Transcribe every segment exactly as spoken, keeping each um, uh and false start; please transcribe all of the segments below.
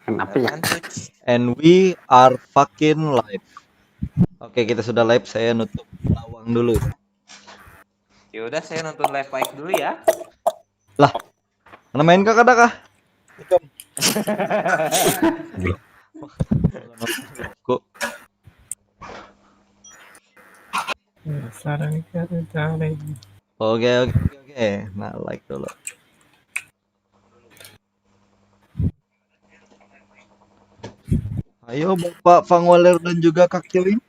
Kenapa ya? Kan switch. And we are fucking live. Oke, kita sudah live. Saya nutup lawang dulu. Ya udah, saya nonton live Aik dulu ya. Mana main kah, kada kah? Kok Sarang ikan tarik. Oke, oke, oke, oke. Nah, like dulu. Ayo, Bapak Fangoler dan juga Kak Kewin.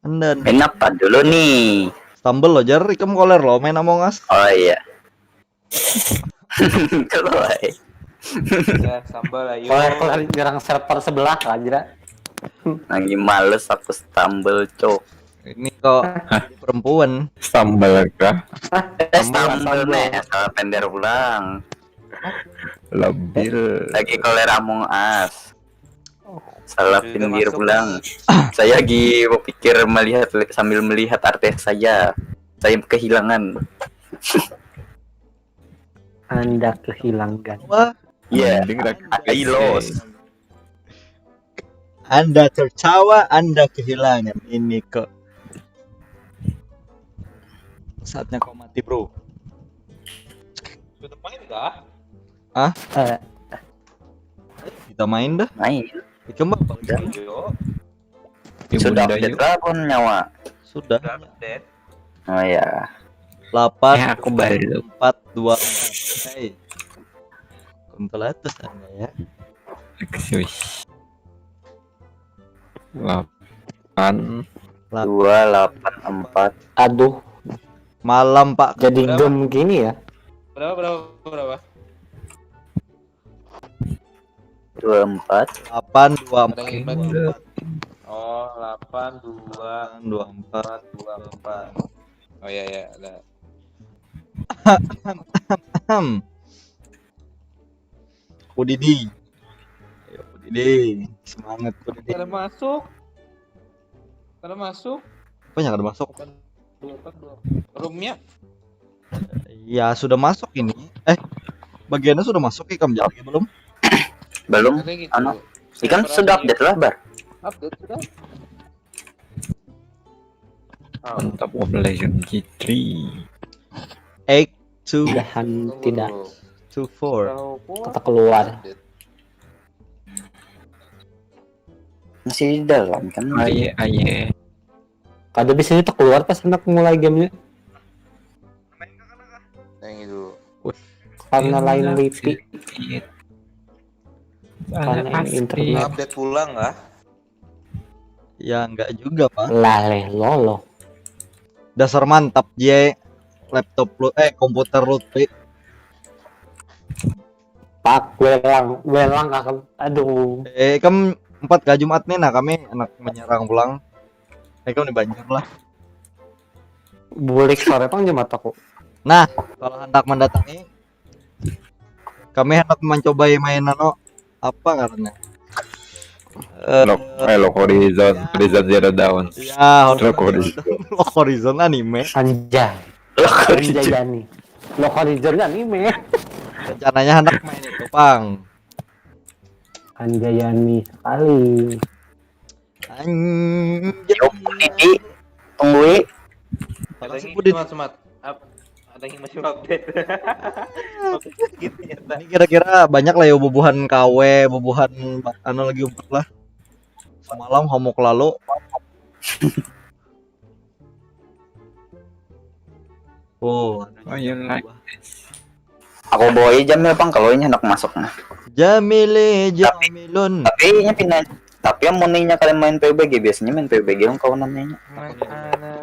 Andan. Main apa dulu nih? Stumble lo, jar ikam koler lo main Among Us. Oh iya. Kalau eh, Ya, sambal ayo. Kalau kalau nyerang server sebelah aja. Lagi males aku stumble, cok. Ini kok perempuan. Stumble kah? Eh, stumble nih, salah pender pulang. Labil. Lagi koler Among Us. Salah Sudah pinggir masuk. Pulang. Saya lagi berpikir melihat sambil melihat artis saya. Saya kehilangan. Anda kehilangan. Wah, Iya. Mending rak- I lost. Anda tertawa, Anda kehilangan. Ini kok saatnya kau mati, bro. Sudah main kah? Eh, Kita main dah. Main. Ikam apa lagi? Yo, Ya, Sudah bunda, update yuk. lah pun nyawa. Sudah. Udah update. Oh ya. Lapan Ya, aku baru. Empat dua empat. Hei. Kuntul atas anda ya. Wis. Delapan. Dua delapan empat. Aduh, Malam, Pak. Jadi Berapa? Gem gini ya? Berapa, berapa, berapa? Dua empat. Delapan dua Ada yang empat. ingat? Oh, delapan dua Dua empat. empat dua empat. Oh ya, ya, ada. Hmm. Udidi. Ayo, Udidi. Semangat, Udidi. Ada masuk. Ada masuk. Apa yang ada masuk? Dua empat dua. Roomnya. Ya, sudah masuk ini. Eh, bagiannya sudah masuk, ikam lagi belum? Belum. Ada gitu. Anu. Ikan sudah update lah, Bar. Update sudah. Mantap, Mobile Legend G three. Eight two Mudahan Tunggu tidak dulu. two four. Kalau kuat, kata keluar. update. Masih di dalam kan? Aye, aye. Kada bisa itu keluar pas anak mulai gamenya Yang itu. karena lain Enak wifi. Sedikit. Karena Ada ini internet. Update pulang kah? Ya, enggak juga, Pak. Laleh lolo. Dasar mantap, J. Laptop lu, eh, komputer lu, Pi. Pak welang welang akan aduh. Eh, ikam empat kah Jumat nih, nah kami anak menyerang pulang. Eh, ikam di Banjar lah. Bulik sore pang Jumat aku. Nah, kalau hendak mendatangi, kami hendak mencobai main anu, apa ngarannya? Eh, Lok, eh, Lok Horizon, Horizon Zero Dawn. Ya, Lok Horizon. Lok Horizon anime. Anjay. Loh, kok Anjay gitu? Yani. Lo Horizon anime. Rencananya hendak main itu, Pang. Anjayani sekali. Anjay. Yo, Pudidi, tunggui. Ada Makasih, yang Pudin. Semat, Semat. Ap-, ada yang masih update. Oke, gitu ya. Ini kira-kira banyak lah ya bubuhan K W, bubuhan ba- anu lagi umpet lah. Semalam homok lalu. Oh, Oh, iya lah. Aku bawa aja Jamil, Pang, kalau ini hendak masuk nah. Jamile Jamilun. Tapi ini pindah, tapi yang muninya kalian main P U B G, biasanya main P U B G yang kawanannya. Man ana,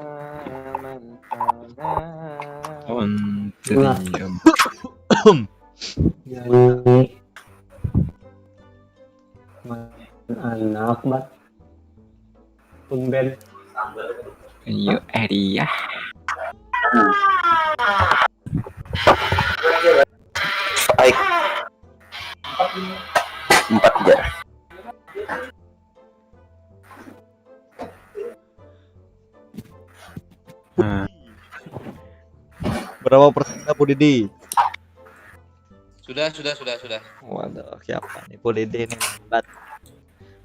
man ana. On Nah. three. Yani. Anak bat. Tumben. Yuk, area. Baik. Empat aja. Nah, Berapa persen, Pudidi? Sudah, sudah, sudah, sudah. Waduh, siapa nih? Pu Dede nih, lambat.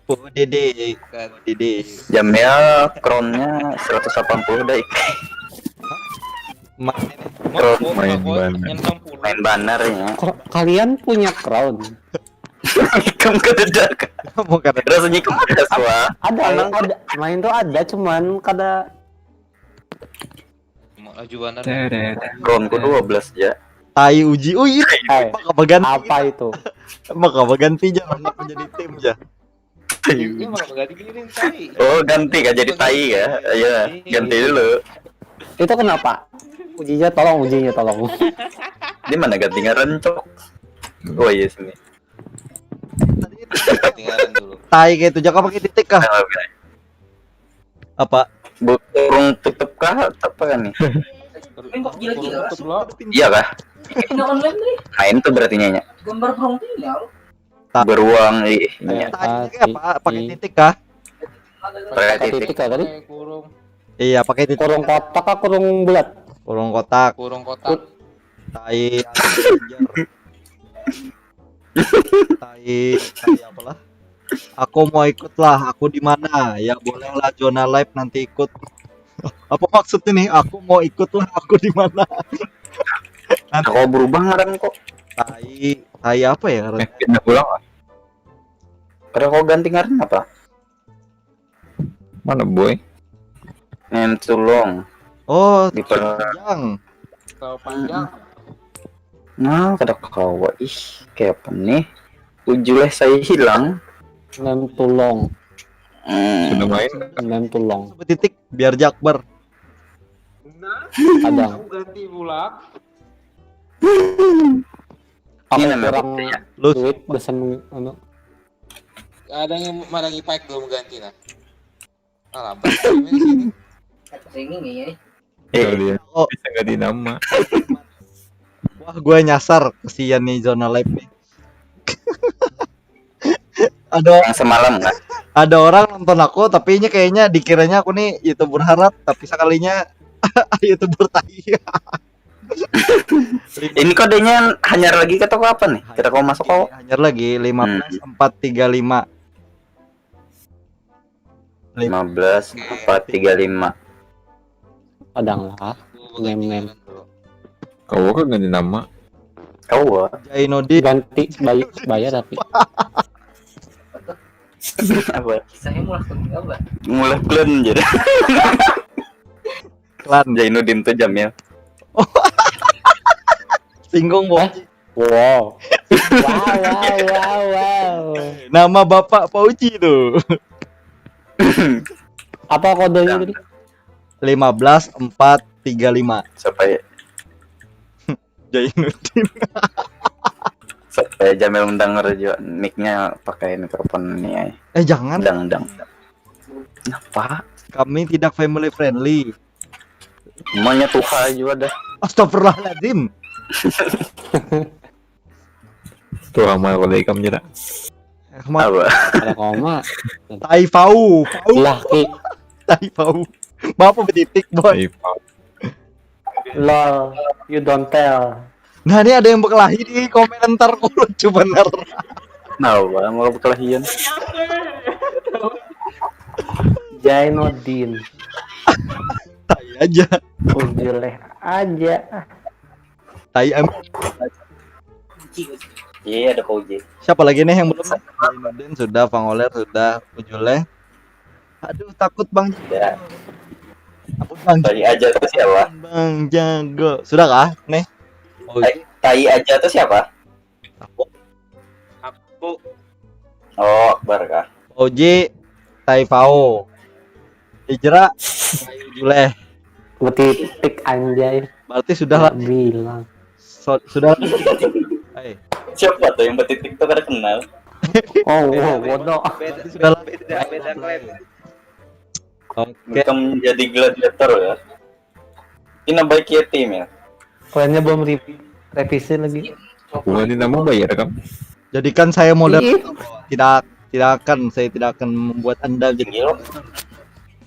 Pu Dede, Pu Dede. Jamil crown-nya seratus delapan puluh dah, Ik. Main Crown Main banner. Yang enam puluh. Main banner ya. Kok kalian punya crown? Ikam kada ada. Kamu kada Rasa ikam ada, Swa. Ada, Emang ada. Main tuh ada, cuman kada. Mau laju banget. Teret. Crown-ku dua belas aja. Tai Uji. Oh iya, Eh, maka baganti. Apa itu? Maka baganti aja, menjadi tim aja. Iya, malah ganti gini tai. Oh, ganti kah jadi tai ya? Iya, ganti dulu. Itu kenapa? Ujinya tolong, ujinya tolong. Di mana ganti ngaran, Cok? Oh iya, sini. Tinggalan dulu. Tai kayak itu, jangan pakai titik kah? Nah, oke. Apa? Bu- Kurung tutup kah? Apa kan nih? Tutup dulu. Iya kah? Ini online nih. Main tuh berarti nyanyi. Gambar burung tinggal. Beruang, ih, Eh, iya. Tai ah, ini apa? Pakai i- titik kah? Pakai Pakai titik. titik kah tadi? Pakai kurung. Iya, pakai titik. Kurung kotak kah kurung bulat? Kurung kotak. Kurung kotak. Tai. Tai. Tai apalah? Aku mau ikut lah. Aku di mana? Ya boleh lah, zona live nanti ikut. Apa maksudnya nih? Aku mau ikut lah. Aku di mana? Nah, kok berubah ngaran kok? Tai. Tai apa ya ngaran? Eh, pindah pulang lah. Kada kau ganti ngaran apa? Mana boy? Ngen tulung. Oh, Di per- Jang. Tahu panjang. Nah, kada kawa ih, kayak apa nih? Ujuleh saya hilang. Nem tulung, Hmm. Sudah main? nem tulung. Coba titik biar Jakbar. Nah, Kadang. Aku ganti bulak. Aku Ini namanya kurang Lu- duit besan anu. Ada yang marangi pack belum ganti nah. Ah, lambat. Ini sini. Sini nih ya. Eh, Kalian Oh. Bisa ganti nama. Wah, gue nyasar, kesian nih zona live nih. Ada Yang semalam kan? Ada orang nonton aku, tapi ini kayaknya dikiranya aku nih YouTuber harat, tapi sekalinya YouTuber tai. Ini kodenya hanyar lagi ke toko apa nih? Kita kau masuk kau. Hanyar lagi lima belas empat tiga lima. Lima belas empat tiga lima. Kadang lah. Nem nem. Kau kan ganti nama. Kau Jainudin. Ganti bay- bayar tapi. Apa? Saya mulai ke apa? Mulai klan jadi. Klan. Jainudin tuh Jamil. Singgung, Bos. Wow. Wow, wow, wow, wow. Nama Bapak Fauji tuh. Apa kodenya tadi? Lima belas empat tiga lima. Supaya Jainudin. Supaya Jamil mendengar juga, mic-nya pakai mikrofon nih ya. Eh, jangan. Dang dang. Kenapa? Kami tidak family friendly. Emangnya tuha juga dah. Astagfirullahaladzim. Tuh amal kalau ikam jera. Kemana? Apa? Ada koma. Tai Fau. Fau. Lah ki. Tai Fau. Bapak betitik, boy. Ayo, Pak. Lol, you don't tell. Nah, ini ada yang berkelahi di komentar, kok lucu bener. Nah, apa? Mau berkelahian. Jainudin. Tai aja. Ujuleh aja. Tai am. Iya, ada Fauji. Siapa lagi nih yang belum? Zainuddin sudah, Fangoler sudah, Ujuleh. Aduh, takut, Bang. Ya. Takut, Bang. Tai aja tuh siapa? Bang Jago. Sudah kah? Nih. Oh, Tai aja tuh siapa? Aku Oh, Akbar kah? Fauji, Tai Fau. Hijrah, Tai Ujuleh. Betitik anjay. Berarti sudah lah. Bilang. So- sudah. Hai. Siapa tuh yang betitik tuh kada kenal? Oh, wow, bodoh. beda Sudah lah. beda beda klan. Oke. Bukan jadi gladiator ya. Ini baik ya tim ya. Kaliannya belum re- revisi lagi. Bukan di nama bayar kan? Jadikan saya modal. Ih. Tidak, tidak akan, saya tidak akan membuat Anda jadi. Tinggi lo.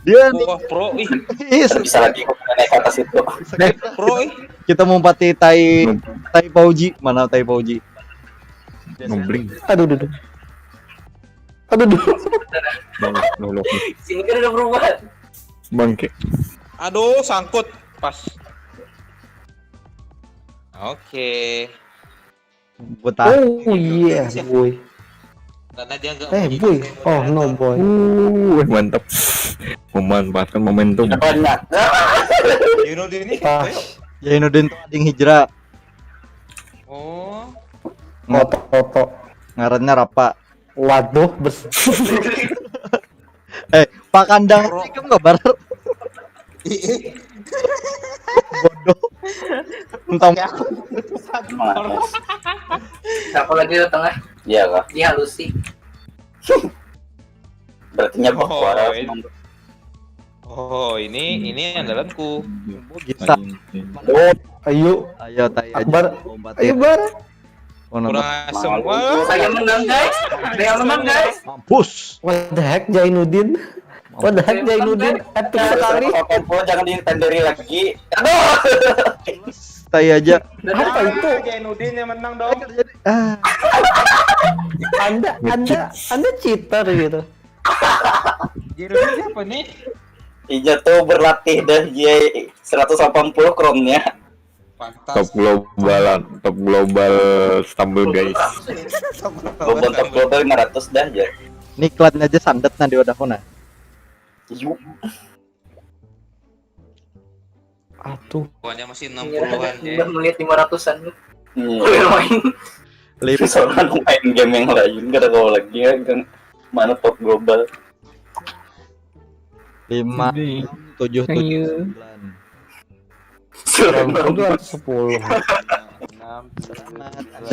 Dia nih. Wah, pro ih. Ih, Bisa lagi kok naik ke atas itu. Pro ih. Kita mau pati tai tai Pauji. Mana tai Pauji? Ngebling. Aduh, duh, duh. Aduh, duh. Loh, loh, loh. Sini kan ada perubahan. Bangke. Aduh, sangkut. Pas. Oke. Betah. Oh iya, boy. Karena dia nggak Eh, mau boy. jadi Oh no, boy. Uh, mantap. Memanfaatkan momentum. Banyak. Yunus ini. Pas. Ayo. Jainuddin tuh ading hijrah. Oh. Moto, moto. Ngarannya Rapa. Waduh, bes. Eh, Pak Kandang ini kamu gambar. Bodoh. Entah Siapa lagi di tengah? Iya kah? Iya Lucy. Berarti nyabak Oh, suara. ini. Oh, ini ini andalanku. Bisa. Ayo, Ayo tai aja. Akbar. Lompat Ayo, ya. Bar. Oh, no, Kurang no. asem. Wah. Saya menang guys. Saya menang guys. Mampus. What the heck, Jainuddin? What the heck, Jainuddin? Epic sekali. Apa jangan ditenderi lagi. Aduh. Tai aja. Apa itu? Jainuddin yang menang dong. Ah, Anda, Anda, Anda cheater gitu. Jainuddin siapa nih? Inya tuh berlatih dah J seratus delapan puluh chrome-nya. Pantas. Top global, top global stumble guys. Global top global lima ratus dah aja. Ini kladnya aja sandet nah di wadahku nah. Yuk. Aduh. Pokoknya masih enam puluhan ya. Udah melihat lima ratusan tuh. Hmm. Main. Lip Soalnya main game yang lain kada tahu lagi ya kan. Mana top global? lima tujuh tujuh sembilan. Serem Itu amat. Sepuluh.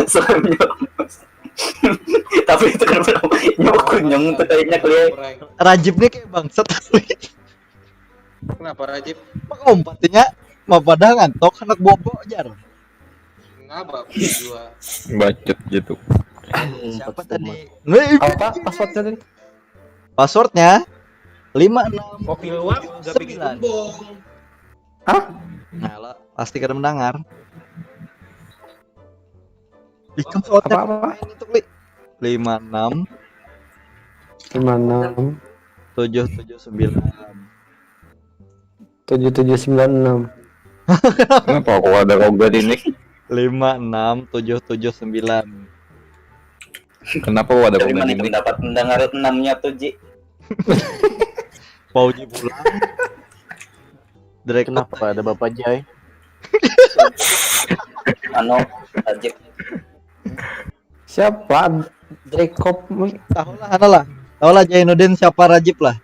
Serem amat. Tapi itu kan nyok kunyung tuh kayaknya kalian. Rajib nih kayak bangsat asli. Kenapa Rajib? Maka umpatinya mau pada ngantok anak bobo jar. Ngapa dua? Bacot gitu. Siapa tadi? Wih, Apa passwordnya tadi? Passwordnya lima enam Kopi luwak gak bikin sembilan. Kembung. Hah? Nah, lo pasti kada mendengar. Ih, kamu lewat Apa, apa? Main itu, Li. Lima enam Lima enam tujuh tujuh sembilan. tujuh tujuh sembilan enam. Kenapa aku ada kau gak ini? Lima enam tujuh tujuh sembilan. Kenapa aku ada Dari komen mana ini? pendapat mendengar enamnya tuh Ji? Pauji pulang. Direkrut Kenapa ada Bapak Jai? Anu, Rajib. Siapa? Jacob. Tahu lah, ada lah. Tahu lah Jainuddin siapa Rajib lah.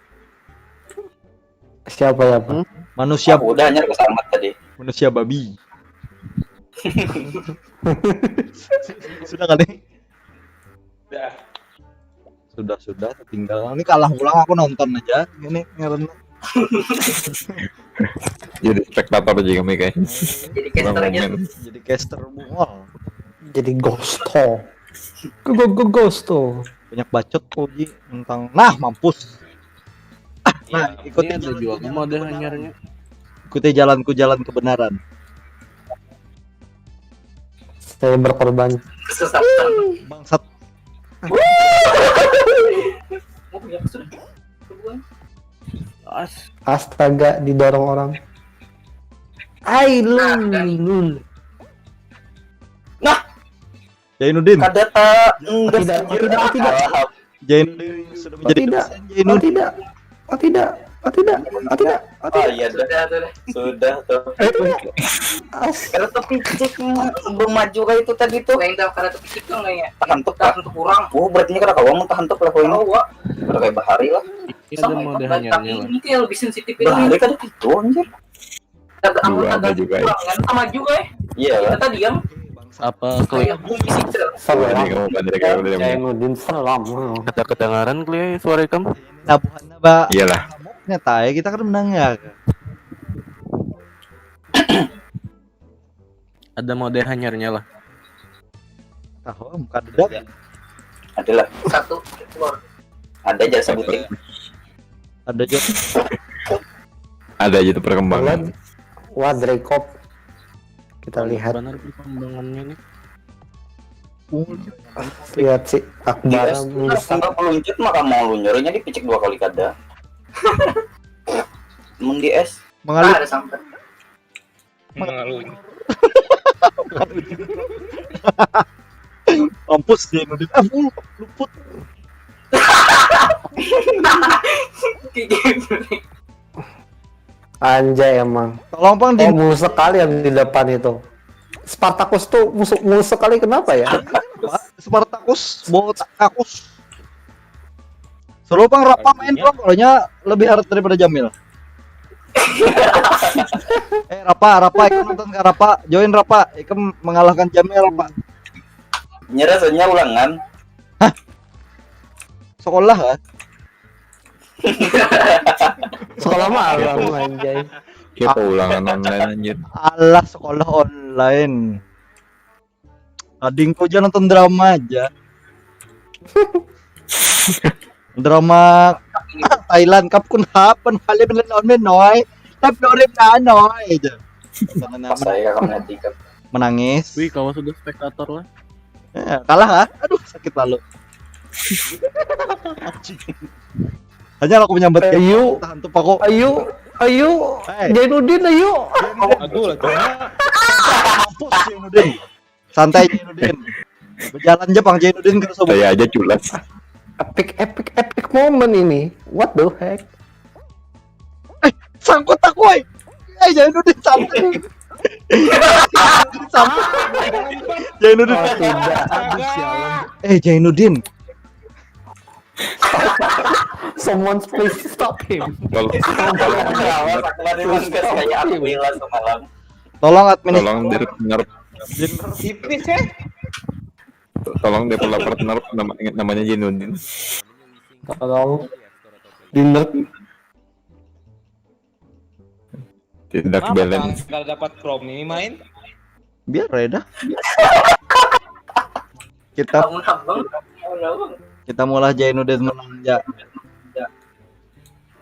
Siapa ya, Pak? Manusia Aku udah hanya sama tadi. manusia babi. Sudah kali. Sudah, sudah, tinggal. Ini kalah pulang, aku nonton aja. Ini ngarannya. Jadi spektator aja kami, guys. Jadi caster aja. Jadi caster bungol. Jadi ghost town. Go go go ghost town. Banyak bacot kau, Ji, tentang, nah, mampus. Nah, ikuti Ini ada jalanku, juga jalan mode kebenaran. Hanyarnya. Ikuti jalanku, jalan kebenaran. Saya berkorban. Kesesatan. Bangsat. Oh ya sudah. Kebuang. As. Astaga, didorong orang. Ai lul lul. Nah, Jainuddin. Kada ta endas Tidak, anjir. tidak, tidak. Kalah. Jainuddin sudah Oh menjadi tidak. dosen, Oh Jainuddin. tidak. Oh tidak. Oh tidak. Oh tidak. Oh Oh tidak. iya dah. Sudah tuh. Sudah tuh. As. Karena tepicik bemaju kayak itu tadi tuh. Lain dah, karena tepicik tuh kayaknya. Tahan tuh, Kak. Tahan tuh kurang. Oh, berarti ini kada kawa mun tahan tuh pelaku ini. Kawa. Kada kayak bahari lah. Ada mode Hanyarnya lah. Ini kayak lebih sensitif ini. Bahari kada gitu anjir. Kada Dua ada juga. Kurang kan sama juga eh. Iya lah. Kita diam. Apa klik? Kayak bumi sih. Seram. Ini kamu bandar kayak udah. Jainuddin seram. Kada kedengaran klik suara kamu. Nabuhannya ba Iyalah. Nyata ya, kita kan menang ya. Ada mode Hanyarnya lah. Tahu kada ada. Adalah satu. Ada aja sebutin. Ada juga. Ada aja tuh perkembangan. Wah, Drekop. Kita lihat. Benar perkembangannya nih. Lihat si Akbar. Sampai peluncut maka mau lunyurnya dipicik dua kali kada. Mun di es. Mengalir. Ada sampai. Mengalun. Mampus Jainuddin. Ah, full. Luput. Kayak gitu. Anjay emang. Tolong pang di Oh, mulus sekali yang di depan itu. Spartacus tuh musuh mulus sekali, kenapa ya? Spartacus, Botakus. Suruh pang Rapa main dong, kalau nya lebih hard daripada Jamil. Eh, Rapa, Rapa, ikam nonton ke Rapa, join Rapa, ikam mengalahkan Jamil Rapa. Nyerasanya ulangan. Sekolah lah. Sekolah malam, anjay. Kita ulangan online anjir. Alah, sekolah online. Adingku aja nonton drama aja. Drama Thailand, kap kun hap, kun hale ben lawan ben noi. Hap dorim na noi aja. Pas saya kakak nanti kan. Menangis. Wih, kalau sudah spektator lah. Ya, kalah ah. Aduh, sakit lalu. Hanya aku menyambat Ayu, tahan tuh aku. Ayu, Ayu, Eh. Jainuddin, Ayu. Aduh lah, cuma Mampus Jainuddin. Santai Jainuddin. Berjalan aja Bang Jainuddin ke sobo. Saya aja culas. Epic, epic, epic moment ini. What the heck? Sangkut aku, woi. Eh, Jainuddin santai. Jainuddin santai. Jainuddin. Oh, tidak. Eh, Jainuddin. Someone please stop him. Kalau Awas aku tadi manggas kayak aku bilang semalam. Tolong admin. Tolong di nerf, tipis ya. Tolong developer nerf nama, namanya Jainuddin. Tolong di nerf. Tidak Apa balance. Kalau dapat Chrome ini main? Biar ya dah. Kita Kamu nambang. Kamu nambang. Kita mulai Jainuddin menang ya.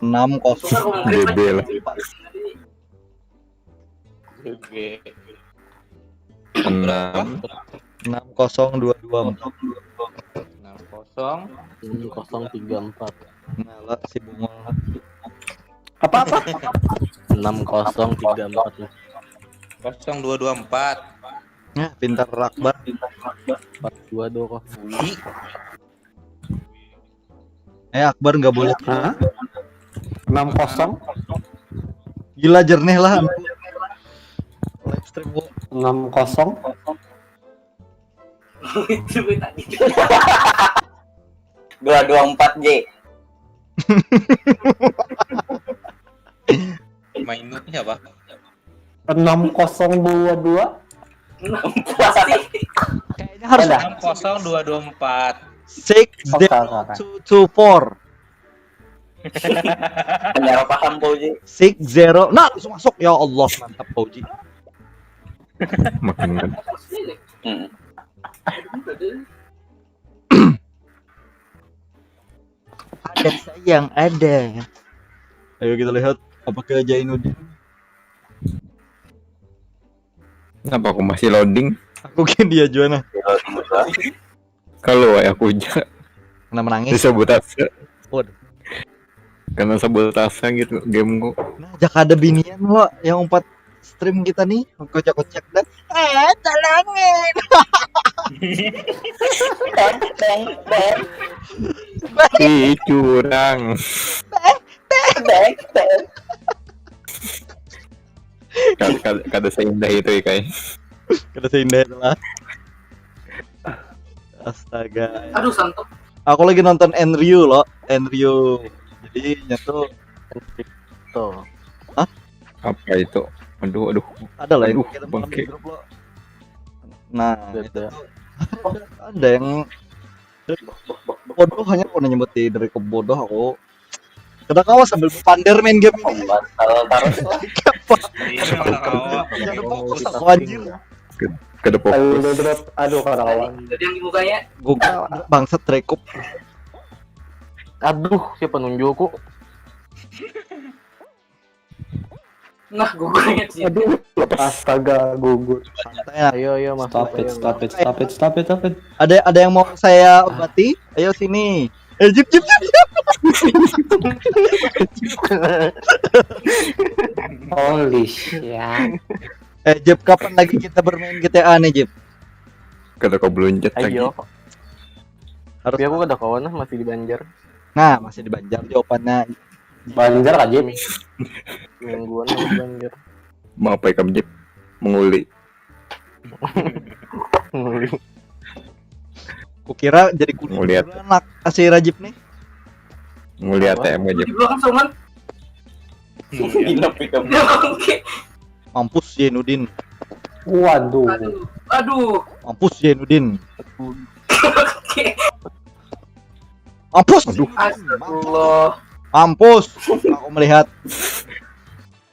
Enam kosong. B B lah. Oke. Enam. Enam kosong dua dua empat. Enam kosong. Enam kosong tiga empat. Nah, lah, si Bungol. Apa apa? Enam kosong tiga empat. Kosong dua dua empat. Ya, pintar Akbar. Empat dua dua kosong. Eh, Akbar nggak boleh. Hah? Enam kosong. Gila jernih lah. Live stream gua. Enam kosong. Itu gue tadi. Dua dua empat J. Minutnya apa? Enam kosong dua dua. Pasti. Kayaknya harus Ada. Enam kosong dua dua empat. six Oke, zero oke, oke. two two four. Hanya paham kau ji. Six zero. Nah, langsung masuk. Ya Allah, mantap Fauji. Makin kan. Hmm. Ada sayang, ada. Ayo kita lihat apakah Jainuddin. Kenapa aku masih loading? Aku kan dia juga nah. Kalau wae aku aja Kena menangis. disabotase. Waduh. Karena sabotase gitu gameku. Nah, jak ada binian lo yang umpat stream kita nih, kocak-kocak dah. Eh, tolongin. Bang, bang, bang, Ih, curang. bang, bang. Ka- ka- Kada seindah itu, Ikai. Kada seindah itu lah. Astaga. Aduh, santuk. Aku lagi nonton Enryu lo, Enryu. Jadi nyatu Tuh. Apa itu? Aduh, aduh. Ada lah yang Aduh, kita malam bangke. Grup lo. Nah, Ada. Itu tuh ada yang bodoh, hanya aku nyebut di dari bodoh aku. Kada kawa sambil pander main game ini. Pembatal terus. Iya, orang kau. Kada fokus aku anjir. Kada fokus. Aduh, aduh, kada kawan. Jadi yang di mukanya. Google bangsat Drekop. Aduh, siapa nunjuk aku? Nah, Google-nya sih. Aduh, astaga, gugur. Santai lah. Ayo, ayo, masuk. Stop it, Ayo. Stop it, stop it, stop it, stop it. Ada ada yang mau saya obati? Ayo sini. Eh, Jip, Jip, Jip, Jip. Holy shit. Eh, Jip, kapan lagi kita bermain G T A nih, Jip? Kada kau beluncat lagi. Ayo. Harus. Tapi aku kada kawan lah, masih di Banjar. Nah, masih di Banjar jawabannya. Banjar aja. Mingguan aku di Banjar. Mau apa ikam, Jip? Menguli. Nguli. Kukira jadi kulit Nguliat. Anak si Rajib nih. Nguli A T M aja. Di belakang soman. Inap ikam. Oke. Mampus Zainuddin. Waduh. Aduh, aduh. Mampus Zainuddin. Oke. Mampus. Astagfirullah. Mampus. Aku melihat.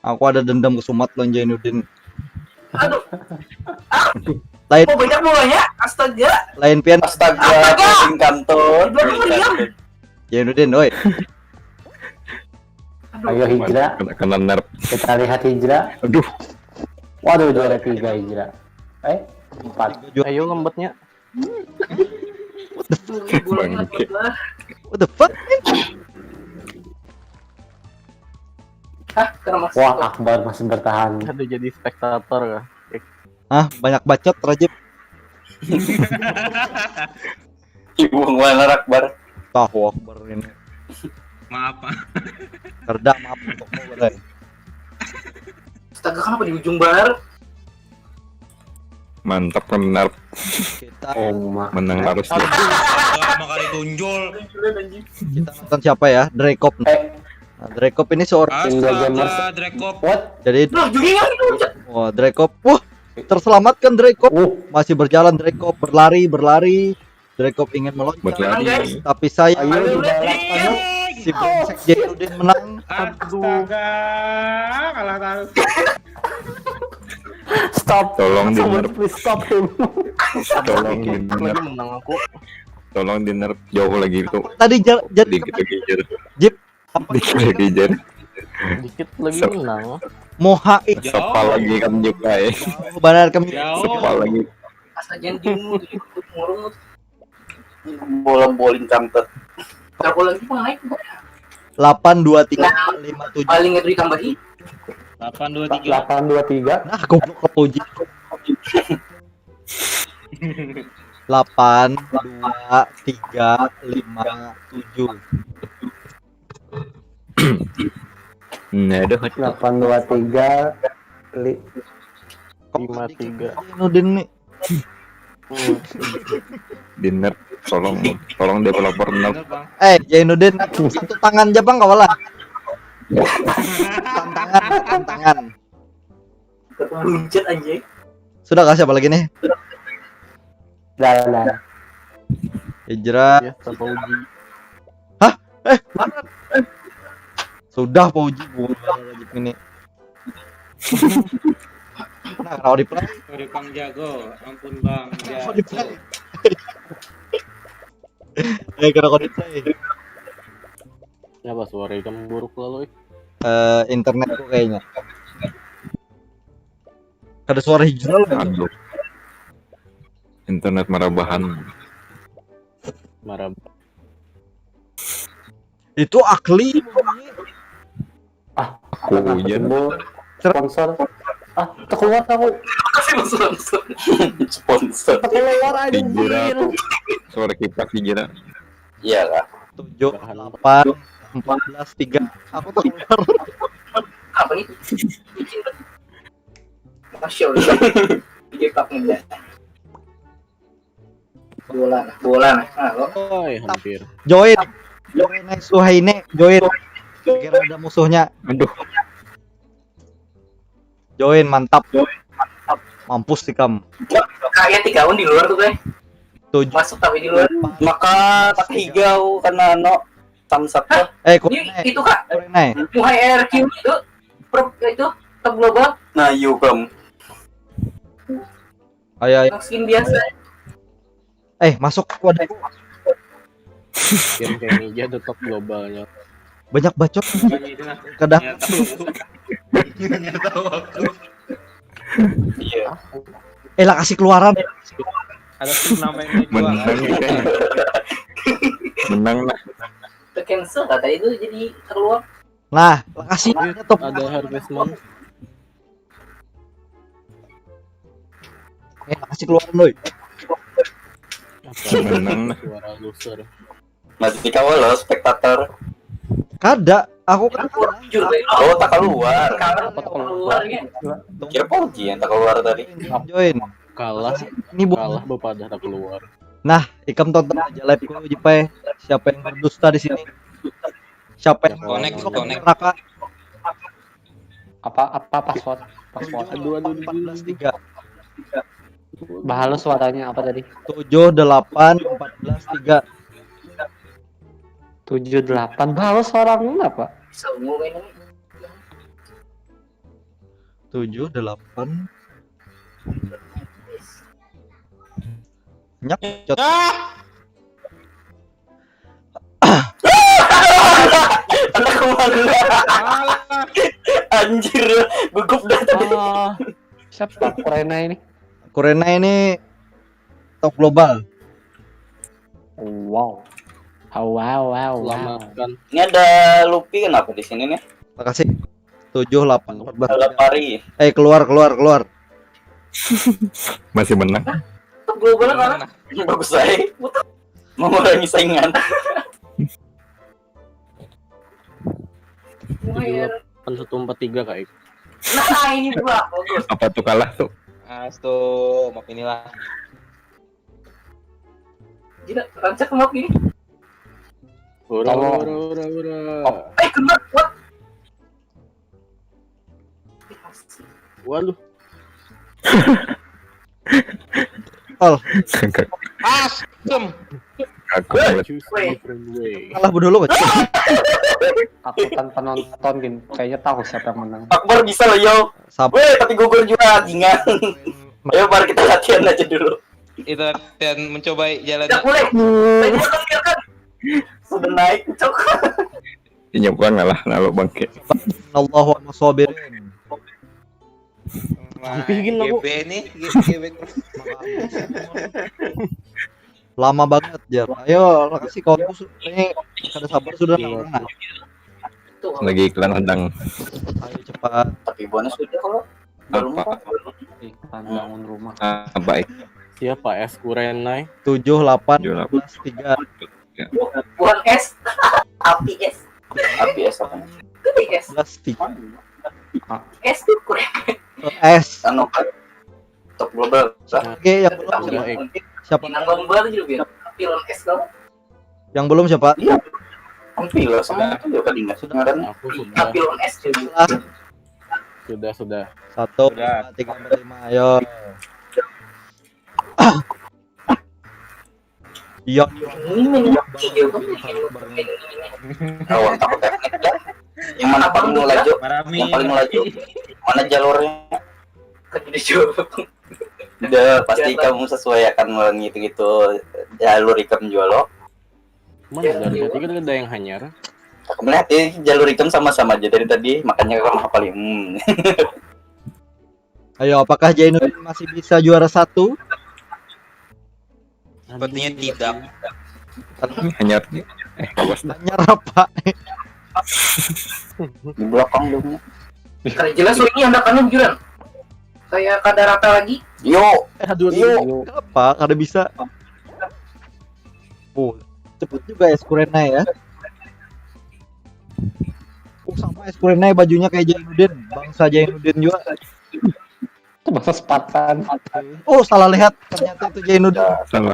Aku ada dendam kesumat lawan Zainuddin. Aduh, Lain kok banyak bolanya? Astaga. lain pian Astaga, kantor. Ibrahim diam. Zainuddin, oi. Ayo hijrah. Kena, kena nerf. Kita lihat hijrah. Aduh. Waduh, juara tiga hijrah. Eh, empat. Ayo lembetnya. Bolanya Bangke. apa? What the fuck? Hah, kena masuk. Wah, Akbar masih bertahan. Ada jadi spektator kah? Hah, banyak bacot Rajib. Ibu mana Akbar? Tahu Akbar ini. Maaf, Pak. Kerja maaf untuk kau, Bray. Astaga, kenapa di ujung bar? Mantap kan nerf. Kita Oh, ma. Menang terus dia. Astaga, makanya tunjul. Tunjulan anjing. kita nonton siapa ya? Drekop. Eh, Nah, Drekop ini seorang Indo Gamers. Astaga, Drekop. What? Jadi Nah, juga kan loncat. wah, Drekop. Wah, terselamatkan Drekop. Uh, Masih berjalan Drekop, berlari, berlari. Drekop ingin meloncat. Berlari. Tapi saya ayo dibalas. Ayo. Si brengsek Zainuddin menang. Astaga, kalah terus. Stop. Tolong di Sabar, nerf. please stop him. Tolong di Dikit nerf. lagi menang aku. Tolong di nerf jauh lagi itu. Tadi ja- jadi Dikit lagi, Jer. Jip. Dikit lagi, Jer. Dikit lagi Sep- menang. Moha itu Sapa lagi kamu juga, eh? benar kami. Jauh. Sapa lagi? Astaga, anjingmu tuh ikut ngurung. Bola bowling kantet. Aku lagi mau naik. Delapan dua tiga lima tujuh. Paling itu ditambahi. Delapan dua tiga. Delapan dua tiga. Nah, goblok kepuji. Delapan dua tiga lima tujuh. Nah, aduh, Delapan dua tiga. Li- Lima tiga. Nudin nih. Hmm. Di nerf, tolong, tolong developer nerf. Bener, Bang. Eh, Zainuddin, satu tangan aja bang, kawalah. Tantangan, tantangan. Buncit anjing. Sudah kah, siapa lagi nih? Dah, dah. Hijrah. Ya, tanpa uji. Sudah Pak Uji, bunga wajib ini. Nah, kalau di play, Sorry Bang Jago, ampun Bang kalau di play. Jago. Eh, kalau di play. Kenapa suara ikam buruk lalu? Eh? Eh, internetku kayaknya. Kada suara Hijrah loh. Aduh. Internet marabahan. Marah. Itu Akli. Aku hujan. Timbul sponsor. Ah, terkeluar aku. Sponsor. Sponsor. Terkeluar aja. Hijrah aku. Suara kipas Hijrah. Iyalah. Tujuh, delapan, empat belas, tiga. Aku tuh keluar. Apa nih? Masya Allah. Kita punya. Bola, bola. Ah, lo. Oi, hampir. Join. Join Suhaine, join. Kira ada musuhnya. Aduh. Join, mantap. Mampus ikam. Kayak tiga tahun di luar tuh, guys. Tujuh. Masuk tapi di luar. Maka tak hijau karena no thumbs up tuh. Eh, Ini Kurenai. Itu kak, Kurenai. Muhai R Q itu, pro itu, top global. Nah, you come. Ayo, ayo. Yang skin biasa. Eh, masuk, waduh. Game kayak ini aja tetap globalnya. Banyak bacot. Bukan itu nah. Kada. Nggak tahu. Nggak tahu aku. Iya. Eh, lah kasih keluaran. Ada tim nama yang dua Menang kan? Kita. Menang lah. Tercancel kata itu jadi keluar. Nah, lah kasih aja top. Ada Harvest Moon. Eh, lah kasih keluaran, doi. Apa? Menang lah. Suara loser. Masih kawal loh spektator. Kada, aku kan Jujur deh. Oh, tak keluar. Apa keluar? Keluar ya. Kira Pogi yang tak keluar tadi. Join. Kalah, Ini buat kalah bepadah tak keluar. Nah, ikam tonton aja live ku, Jipai. Siapa yang berdusta di sini? Siapa yang Connect, connect. Neraka? Apa apa password? Password. Aduh, aduh, aduh, Empat belas tiga. Bahalo suaranya apa tadi? Tujuh delapan empat belas tiga. Tujuh delapan. Bahalo suara kenapa? Semua ini. Tujuh delapan. Nyak, cot. Anak mana? Anjir, gugup dah tadi. Ah, siapa Kurena ini? Kurena ini top global. Wow. Oh, wow, wow, wow. Selamatkan. Ini ada Luffy kenapa di sini nih? Makasih. Tujuh delapan empat belas. Ada Pari. Eh, keluar, keluar, keluar. Masih menang. Top global mana? Bagus saya. Mengurangi saingan. Tujuh delapan satu empat tiga kayak. Nah, ini gua bagus. Apa tuh kalah tuh? Astu, maaf inilah. Gila, rancak map ini. Ura, Tolong. Ura, ura, ura. Eh, kena. What? Waduh. Tol. Asem. Aku mulai. Choose a different way. Kalah dulu, Coach. Takutan penonton gini. Kayaknya tahu siapa yang menang. Akbar bisa lah, yo. Sabar. Weh, tapi gugur juga, jingan. Ayo, mari kita latihan aja dulu. Itu latihan mencobai jalan. Tidak boleh. Saya biarkan, biarkan. Sudah naik, cok. Inya bukan ngalah, lalu bangke. Allahu Akbar, sabirin. Nah, Bikin aku. G B nih, G B terus. Lama banget, Jar. Ayo, kasih kawanku su-, ini kada sabar sudah nang urang, nah. Tuh, Lagi iklan sedang. Ayo cepat. Tapi bonus sudah kalau belum Apa? apa. Iklan bangun rumah. Ah, baik. Siapa es Kurenai? Tujuh delapan Tujuh delapan. empat belas tiga. Bukan es. Api es. Api es apa? Itu es. Empat belas tiga. Es tuh kurang. Es. Anu, top global lah. Oke, yang belum Coba siapa? ek. Siapa? Pinang gambar juga biar. Tapi lawan es kalau Yang belum siapa? Iya. Hampir lah sama itu juga kadingat. Sudah. Ngarannya. Aku sudah, Tapi lawan es juga. Ah, sudah, sudah. satu, Sudah. dua, tiga, empat, lima. Ayo. Iya. Ini menu Awak takut teknik dah. Yang mana paling melaju? Yang paling melaju? Mana jalurnya? Aduh. Udah pasti kamu sesuai akan menghitung itu jalur ikam jual lo. Mana dari tadi kan ada yang hanyar. Aku melihat ini jalur ikam sama-sama aja dari tadi, makanya kamu hafal. Hmm. Ayo, apakah Jainuddin masih bisa juara satu? Sepertinya tidak. Hanyar nih. Eh, awas dah. Hanyar apa? Di belakang dulu. Karena jelas ini anak anu juran. Kayak kada rata lagi. Yo, Aduh, Iya. aduh. Kenapa? Kada bisa. Oh, cepet juga ya Skurena ya. Oh, sama ya Skurena ya, bajunya kayak Jainuddin. Bangsa Jainuddin juga. Itu bahasa Spartan. Oh, salah lihat. Ternyata itu Jainuddin. Salah.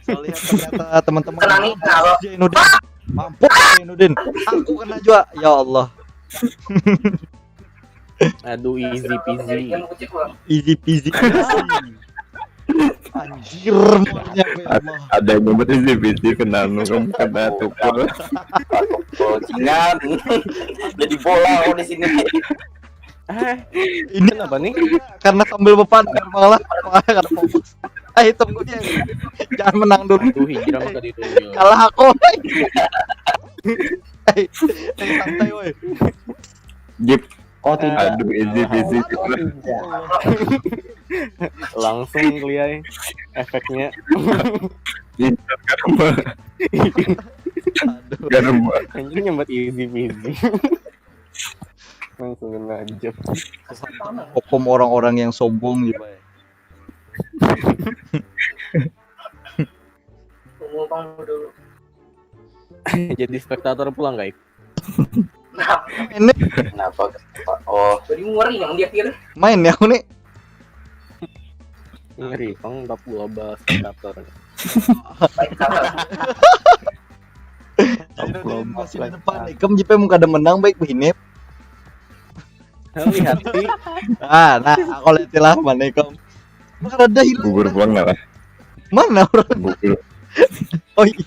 Salah lihat ternyata teman-teman. Kena nih, kalau Jainuddin. Mampus Jainuddin. Aku kena juga. Ya Allah. Aduh, easy peasy. Easy peasy. Anjir, maunya ya Allah. Ada yang nyebut easy peasy kena anu kamu kena tukul. Oh, jingan. Jadi bola kau di sini. Eh, Ini kenapa nih? Karena sambil bepan malah malah kada fokus. Ayo tunggu dia. Jangan menang dulu. Aduh, hijrah maka ditunjuk. Kalah aku. Hei, hei, santai woi. Jip. Oh tidak. Aduh, easy peasy. Langsung keliai efeknya. Karma. Aduh. Karma. Anjir nyambat easy peasy. Langsung kena aja. Hukum orang-orang yang sombong juga. Ya. Tunggu bang dulu. Jadi spektator pulang, guys. Nah, Ini Kenapa? Oh, jadi ngeri yang di akhir. Main ya aku nih. Ngeri, pang empat puluh bahas spektator. Baik sabar. Masih di depan. Ikam jipe mun kada menang baik begini. Lihat sih. Ah, nah aku lihat lah mana ikam. Mana ada hilang. Gugur pulang lah. Mana orang? Gugur. Oh iya.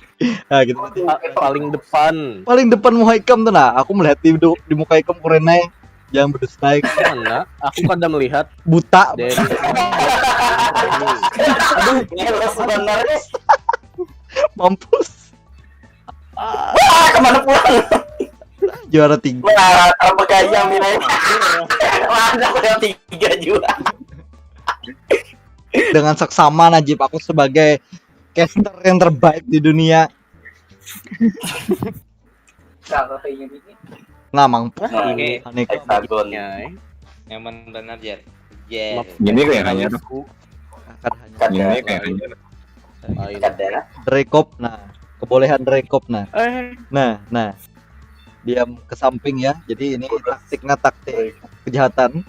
Nah, gitu. Pa- paling depan. Paling depan muka ikam tuh nah. Aku melihat di, di muka ikam kurenai. Jangan berdusta. Mana? Aku kada melihat. Buta. Dari Ngeles bener. Mampus. Wah, kemana pulang? Juara tiga. Wah, apa gayam ini? Wah, ada yang tiga juga. Dengan seksama Najib, aku sebagai caster yang terbaik di dunia. Kalau kayak gini. Nah, mampus. Nah, ini Aneka Hexagon. Ya, eh. Nyaman benar, Jar. Yes. Maaf, Gini kayaknya. Alisku. Akan hanya Kada, Ini kayaknya. Lain. kada. Drekop, nah, kebolehan Drekop, nah. Eh, Nah, nah. Diam ke samping ya. Jadi ini taktiknya taktik kejahatan.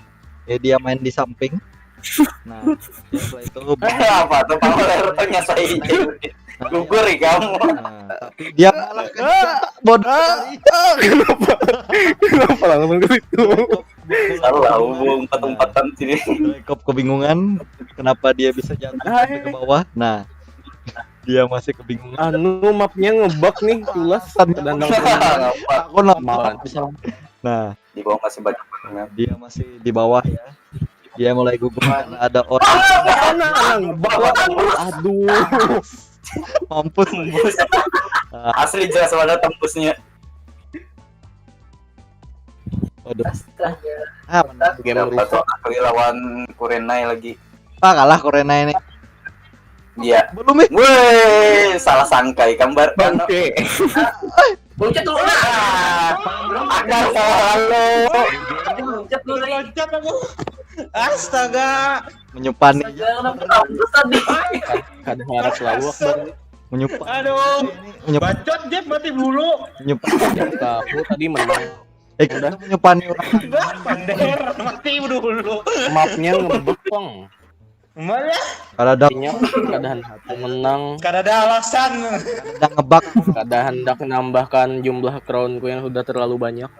Ya, dia main di samping. Nah, setelah itu Apa tuh power nya saya gugur ya kamu. Nah, tapi dia malah ke bodoh. Kenapa langsung ke situ? Salah hubung empat-empatan sini. Drekop kebingungan kenapa dia bisa jatuh sampai ke bawah. Nah, dia masih kebingungan. Anu, mapnya ngebug nih, tulas. Alasan Dandang aku nampak. Maaf. Nah, Di bawah masih banyak. dia masih di bawah ya. Dia mulai gugur karena ada orang. Mana, mana ngebug? Aduh. Mampus. Asli jelas banget tembusnya. Waduh. Astaga. Ah, menang. Game Dapat rusuh. Wakil lawan Kurenai lagi. Ah, kalah Kurenai ini. Iya. Belum nih. Weh, salah sangka ikam bar. Bangke. Loncat dulu. Ah, Akbar salah lo. Loncat dulu nih. Astaga. Menyupani. Astaga, kenapa kampus tadi? Kada harap lalu, Akbar. Menyupani. Aduh. Menyupani. Bacot, Jep, mati dulu. Menyupani. Aku tadi menang. Eh, kita menyupani orang. Bah, bander, mati dulu. Mapnya ngebug, Bang. Malah Kalau ada Artinya, kada handak menang, kada ada alasan. ada ngebug. kada hendak menambahkan jumlah crownku yang sudah terlalu banyak.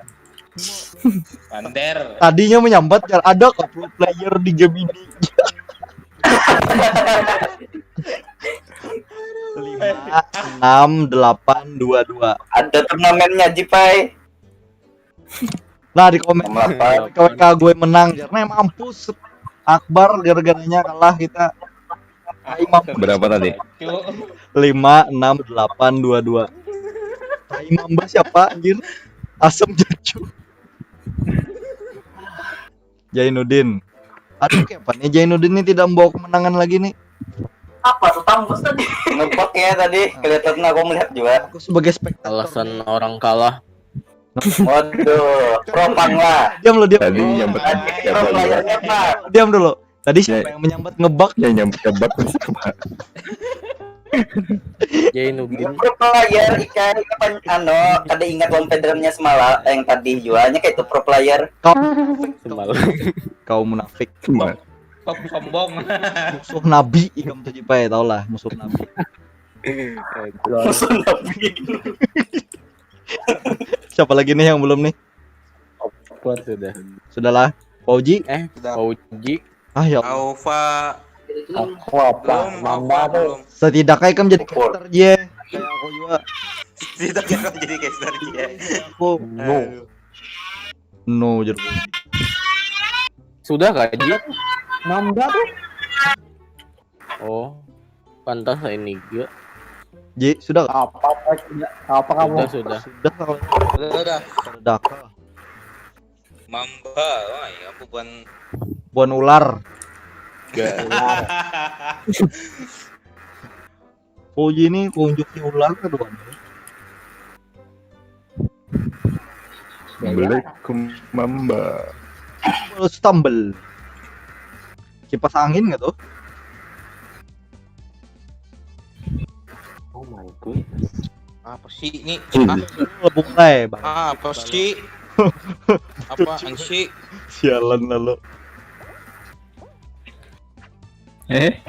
Bander. Tadinya menyambat, "Jar, ada kok pro player di game ini?" Lima, enam, delapan, dua, dua. Ada turnamennya, Jipai. Nah, di komen Nomor delapan. K W K gue menang, karena mampus Akbar gara-garanya kalah kita. Aing mampus. Berapa tadi? Lima, enam, delapan, dua, dua. Aing mamba siapa anjir? Asam jacu. Jainuddin. Aduh, kenapa nih Jainuddin ini tidak membawa kemenangan lagi nih? Apa tuh tambus tadi? Ngebug ya tadi, kelihatan aku melihat juga. Aku sebagai spektator. Alasan orang kalah. Waduh, propang lah. Diam lo, diam. Tadi nyambat Tadi pro playernya, Pak. Diam dulu. Tadi Ya. Siapa yang menyambat ngebug? Ya nyambat ngebug siapa? Jainuddin. Pro player ikan apa anu, kada ingat lawan Pedrannya semalam yang tadi jualnya kayak itu pro player. Semalam. Kau munafik. Cuma Kok sombong? Musuh Nabi ikam tuh Jipai, tau lah musuh Nabi. Musuh Nabi. Siapa lagi nih yang belum nih? Apa sudah? Sudahlah. Pauji? Eh, Pauji. Ah ya Allah. Alfa Aku apa? belum, Mamba Alfa tuh. belum. Setidaknya ikam jadi caster je. Kayak aku juga. Tidak ya kau jadi caster dia. Aku No. No jadi. Sudah kah, Ji? Mamba tuh. Oh, pantas lah ini juga. Ji, sudah kah? Apa apa apa kamu? Sudah, sudah. Sudah lah kalau Udah, udah. Sudah kah? Mamba, wah ya aku bukan Buan ular. Gak. Pauji ini kunjuk di ular kedua. Black Mamba. Kalau stumble. Kipas angin nggak tuh? Oh my goodness. Apa sih ini? Hmm. Ah, Lebung lah, Bang. ah, apa sih? Apa ansi? Sialan lalu. Eh,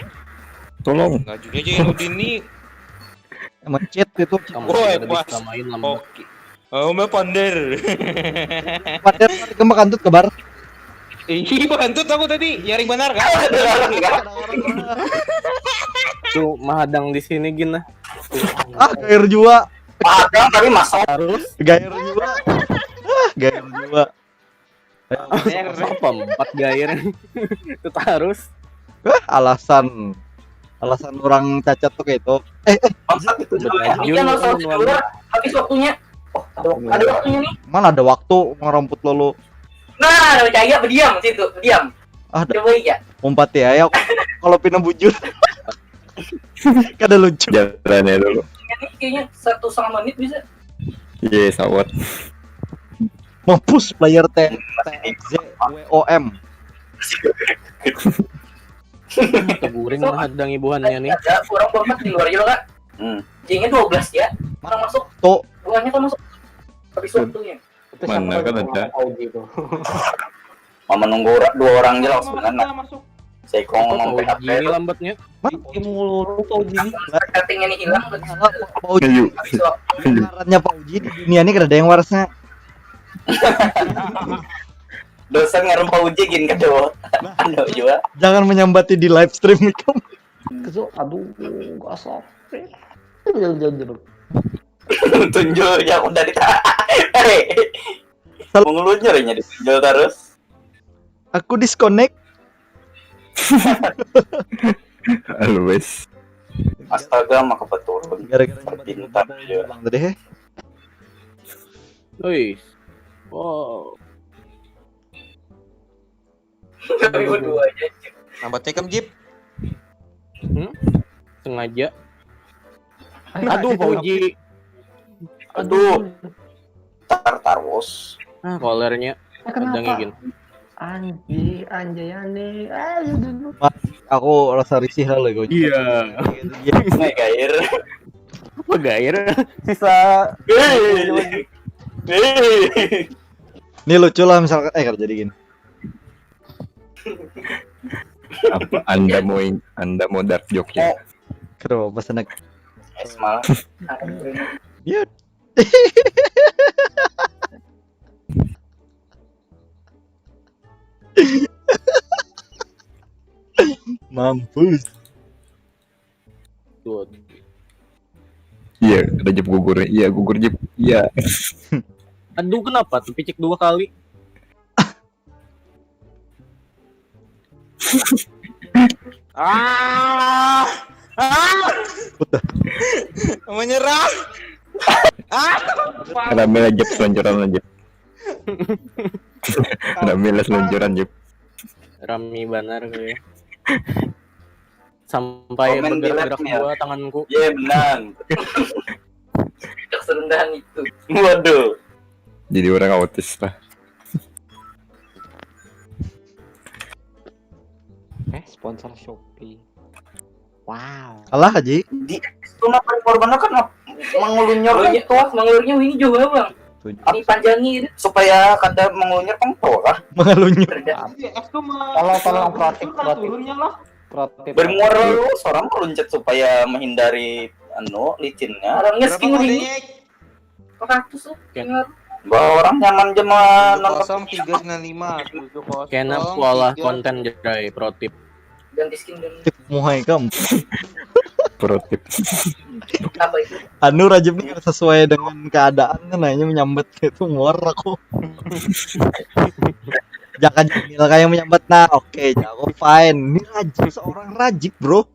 tolong. Ngajunya aja Udin nih. Emang cheat itu. Kamu Woi, tidak pas. Bisa main lambat. Oke. Oh, mau pander. Padahal kemarin kentut kebar. Ih, kentut aku tadi nyari benar kan? Tuh mahadang di sini gin lah. Ah, gair jua. Padahal tadi masuk. Harus Gair jua. Ah, gair jua. apa empat gair. Itu harus. Hah, alasan alasan orang cacat tuh kayak itu. Eh, eh, Maksud itu Betul. ini kan harus harus keluar habis waktunya. Oh, ada, ada waktunya nih. Mana ada waktu ngerumput lolo. Nah, ada cahaya berdiam situ, berdiam. Ah, ada Coba iya. Umpat ya, ya. Kalau pina bujur. Kada lucu. Jalannya dulu. Ini kayaknya satu setengah menit bisa. Iya, sawat. Mampus player T Z W O M. Teguring mahadang ibuhannya nih. Ada orang banget di luar juga, Kak. Hmm. Jadinya dua belas ya. Orang masuk, Tuh, bukannya kan masuk. Habis waktunya. Itu Mana siapa kan yang ada? Mau gitu. Mau menunggu orang jalan sebenarnya. Masuk. Seikong ngomong P H P Ini tuh. lambatnya. mana Ini mulu tuh Ji. Settingnya nih hilang. Pauji? Habis waktu. Ngarannya Pauji di dunia ini kada ada yang warasnya. Dosa ngaran Pauji gin kedua. Anu juga. Jangan menyambati di live stream itu. Kesu, aduh, asap. Jangan, jangan, jangan. Tunjul ya aku dari tadi. Hei. Mengelunyur ya ditunjul terus. Aku disconnect. Always. Astaga, maka betul. Gara-gara Pintar ya. Bang tadi, heh. Wih. Wow. Kami berdua aja. Nambat cekam Jip. Hmm? Sengaja. Aduh, Pauji. Aduh. Tar tarus. Ah, kolernya. Ada Kenapa? Ngigin. Anji, anjay aneh. Ah, ya dulu. Aku rasa risih lah lagi. Iya. Naik air. Apa gair? Sisa Hei. Hei. Ini lucu lah misalkan, eh, kalau jadi gini. Apa Anda mau ing- Anda mau dark joke ya? Kenapa pas anak Es malah. dia Mampus. Tuh. Iya, ada Jep gugur. Iya, gugur Jep. Iya. Aduh, kenapa tuh picik dua kali? Ah, ah, menyerah. Ah, Rame lah Jep, seluncuran lah Jep. Rame lah seluncuran Jep. Rami banar gue. Sampai Komen bergerak-gerak direct-nya. Dua tanganku. Iya menang. Tidak serendahan itu. Waduh. Jadi orang autis lah. Eh, sponsor Shopee. Wow. Kalah aja. Di itu mah paling korbannya kan ap- mangulunyor kan tuh. Mangulunnya ini jauh bang. Dipanjangi supaya kada mangulunyor kan tuh kah? Mengalunya. Kerja. Tolong tolong proaktif proaktif. Proaktif. Bermuara lu seorang meluncet supaya menghindari anu licinnya. Orangnya Berapa skin ini. Kodex? Ratus lah. Oke. Bah orang nyaman aja mah nonton Tujuh kosong tiga sembilan lima, tujuh kosong. Kena pola konten jai, pro tip. Ganti skin dan Tip muhai kam. Pro tip. Apa itu? Anu Rajib nih sesuai dengan keadaan kan hanya menyambat kayak itu muar aku. Jaka Jamil kayak menyambat nah oke jago fine. Ini Rajib seorang Rajib bro.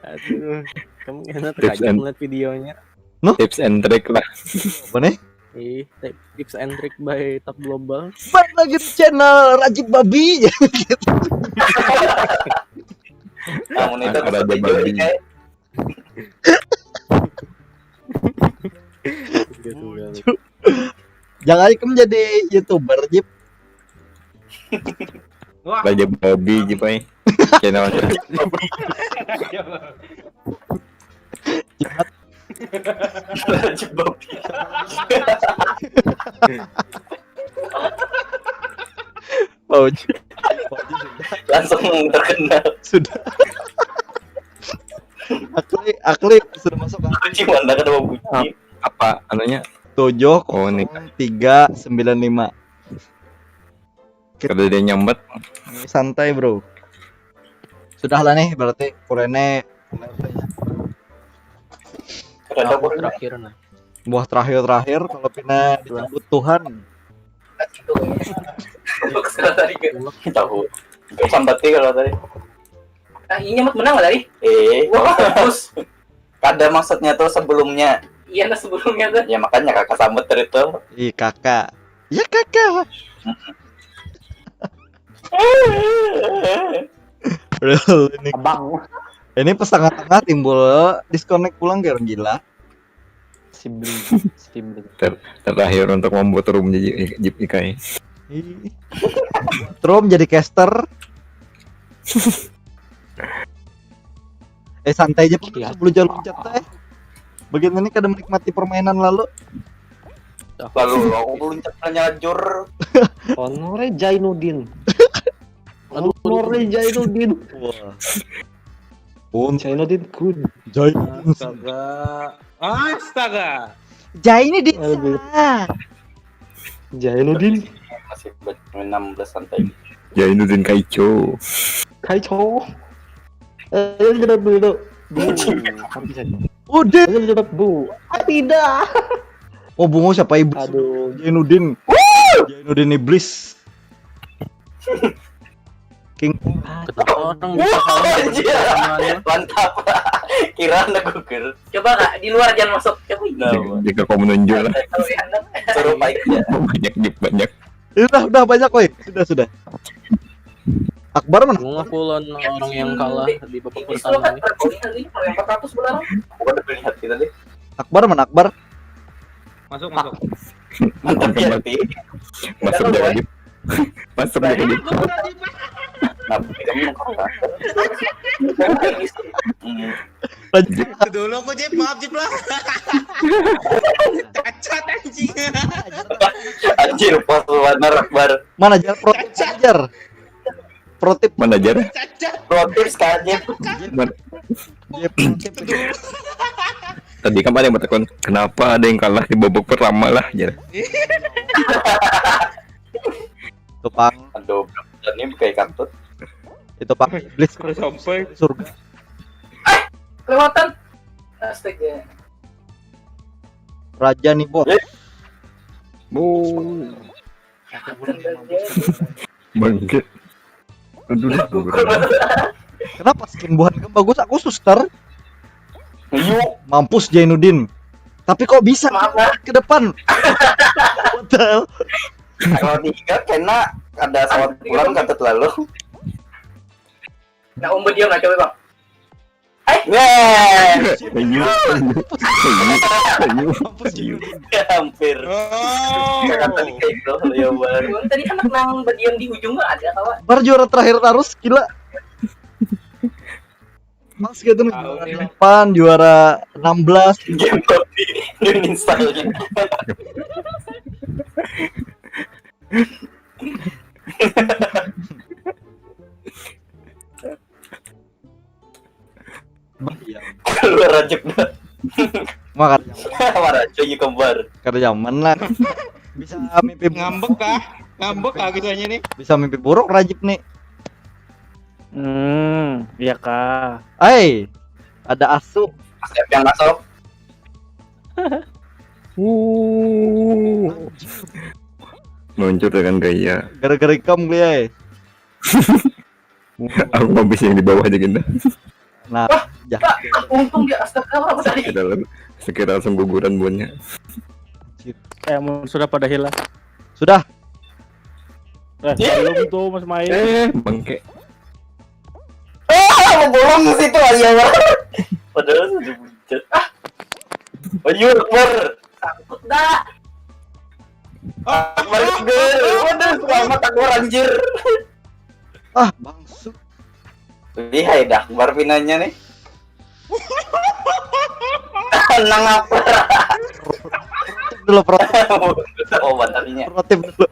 Aduh, kamu enak Tips aja and- ngeliat videonya. Tips and trick lah. Apa nih? Ih, tips and trick by Top Global. Balik lagi di channel Rajib Babi. Namun itu Ada bisa aja dijawab babi. kayak Gitu, Jangan kamu jadi youtuber Jip. Wah, Raja babi Jep ai. Channel Raja babi. Mau Jip. Langsung terkenal. Sudah. Akli, Akli sudah masuk kan? Kunci mana kada mau bunyi. Apa anunya? Tujuh Oh, nih. Tiga sembilan lima. Kada ada yang nyambat. Santai bro. Sudah lah nih berarti kurene Kada Aku pernah. Terakhir nah. Buah terakhir-terakhir kalau pina dicabut Tuhan. Bagus kalau tadi ke tahu. Sambat kalau tadi. Ah, ini nyambat menang lah tadi. Eh, wah, bagus. Kada maksudnya tuh sebelumnya. Iya, nah sebelumnya tuh. Ya makanya kakak sambat tadi tuh. Ih kakak. Ya kakak. Bro, ini, Abang. Ini pas tengah-tengah timbul disconnect pulang kayak orang gila. Sibling. Sibling. Terakhir untuk membuat room jadi Jip ikai. Ih. Room jadi caster. Eh santai aja Pak, Iya. Sebelum jalan loncat teh. Bagian ini kada menikmati permainan lalu. Lalu aku meluncatnya nyajur. Honore Jainuddin. Aduh, Honore Jainuddin. Pun Jainuddin kun. Jai Astaga. Astaga. Jai ini di Aduh. Jainuddin. Masih banyak enam belas santai. Jainuddin Kaico. Kaico. Eh, ini tidak dulu. Bu. Hampir saja. Udah. Ini tidak bu. Ah, tidak. Oh bungo siapa ibu? Aduh. Jainuddin. Jainuddin iblis. King. Kenapa orang bisa kalah? Anjir. Mantap. Kira ada gugur. Coba kak di luar jangan masuk. Coba ini. Jika, jika kau menonjol lah. Suruh baik ya. Banyak Jip banyak. Ya, udah udah banyak woi. Sudah sudah. Akbar mana? Bunga pulon orang yang kalah di babak pertama nih. Empat ratus bulan. Aku udah melihat kita deh. Akbar mana Akbar? Masuk, masuk. Mantap ya, Pi. Masuk dia lagi. Masuk dia lagi. Nah, kamu nongkrong kan? Hmm. Itu dulu aku Jep, maaf Jep lah. Cacat anjing. Anjir, pas benar Akbar. Mana jar pro tip jar. Pro tip Mana jar? Cacat. Pro tips kak Jep. Mana- Jep, pro tip. Tadi kan ada yang bertekun, kenapa ada yang kalah di babak pertama lah jar. Tukang Aduh, Ini kayak kantut. Itu pak iblis Terus sampai dari surga. Kelewatan. Astaga. Raja nih bos. Bu. Bangkit. Aduh, dah, gue Kenapa skin buhan kan bagus? Aku suster. Yuk, Mampus Jainuddin. Tapi kok bisa Maaf lah. Ke depan? What the hell? Kalau tiga kena ada sawat pulang kata terlalu. Nah, umbe diam lah coba bang. Yeay, Ayo, ayo, ayo. Mampus Jainuddin. Hampir. Oh. Kata kayak itu ya baru. Bang tadi anak nang berdiam di ujung mah ada kawan. Bar juara terakhir terus gila. Mas gitu nih juara delapan, juara enam belas. Game kopi dan installnya. Bah, iya. Keluar aja dah. Makanya Marah cuy kembar. Kada zaman lah. Bisa mimpi Ngambek kah? Ngambek kah kisahnya nih? Bisa mimpi buruk Rajib nih. Hmm, iya kah. Ai, ada asu. Siapa yang masuk? Uh. Meluncur dengan gaya. Gara-gara ikam liai. Aku habis yang di bawah aja gitu. Nah, ya. Untung dia astaga apa tadi? Sekitar sekitar sengguguran buannya. Eh, mun sudah pada hilang. Sudah. Eh, belum tuh mas main. Eh, bangke. Ah, mau bolong ke situ aja, Bang. Padahal sudah buncit. Ah. Ayo, Akbar. Dah. Akbar juga. Waduh, selamat Akbar anjir. Ah, bangsu. Lihai dah Akbar pinanya nih. Nang apa? Dulu pro, Oh, bantalnya. Pro tip dulu.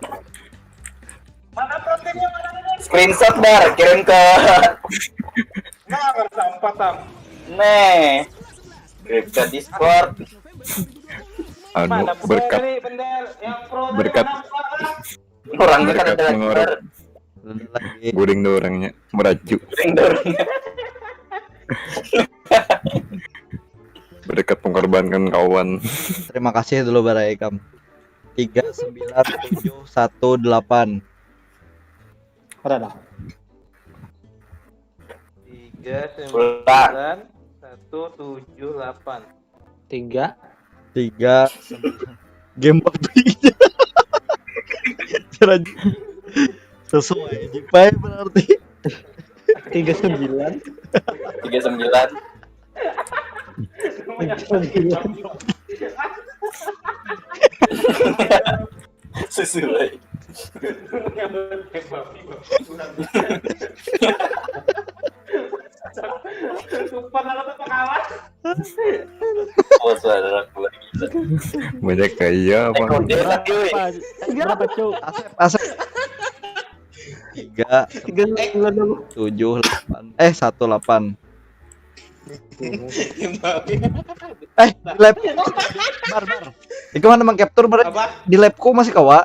Screenshot bar, kirim ke Nah, sampah tam. nih. Kirim ke Discord. Anu Mana berkat bendel yang pro berkat Orangnya kan Berkat ada mengorok. Akbar. Lagi. Guring tuh orangnya meraju. Yang dorongnya. Berkat mengorbankan kawan. Terima kasih dulu Barai Ikam. Tiga sembilan tujuh satu delapan. Ada dah. Tiga sembilan satu tujuh delapan. Tiga. Tiga sembilan. Game PUBG. Cara sesuai Jipai berarti. Tiga sembilan. Tiga sembilan. Tiga sembilan. Sesuai. Sumpah kalau tuh kawan. Oh, suara aku lagi. Banyak kayak iya apa? Rekor dia lagi, woi. Berapa, berapa cuk? Asep, Asep. Tiga, Tiga sembilan dulu. tujuh, delapan. Eh, satu delapan. Eh, di lab. Bar, bar. Itu mana mengcapture bar? Apa? Di labku masih kawa.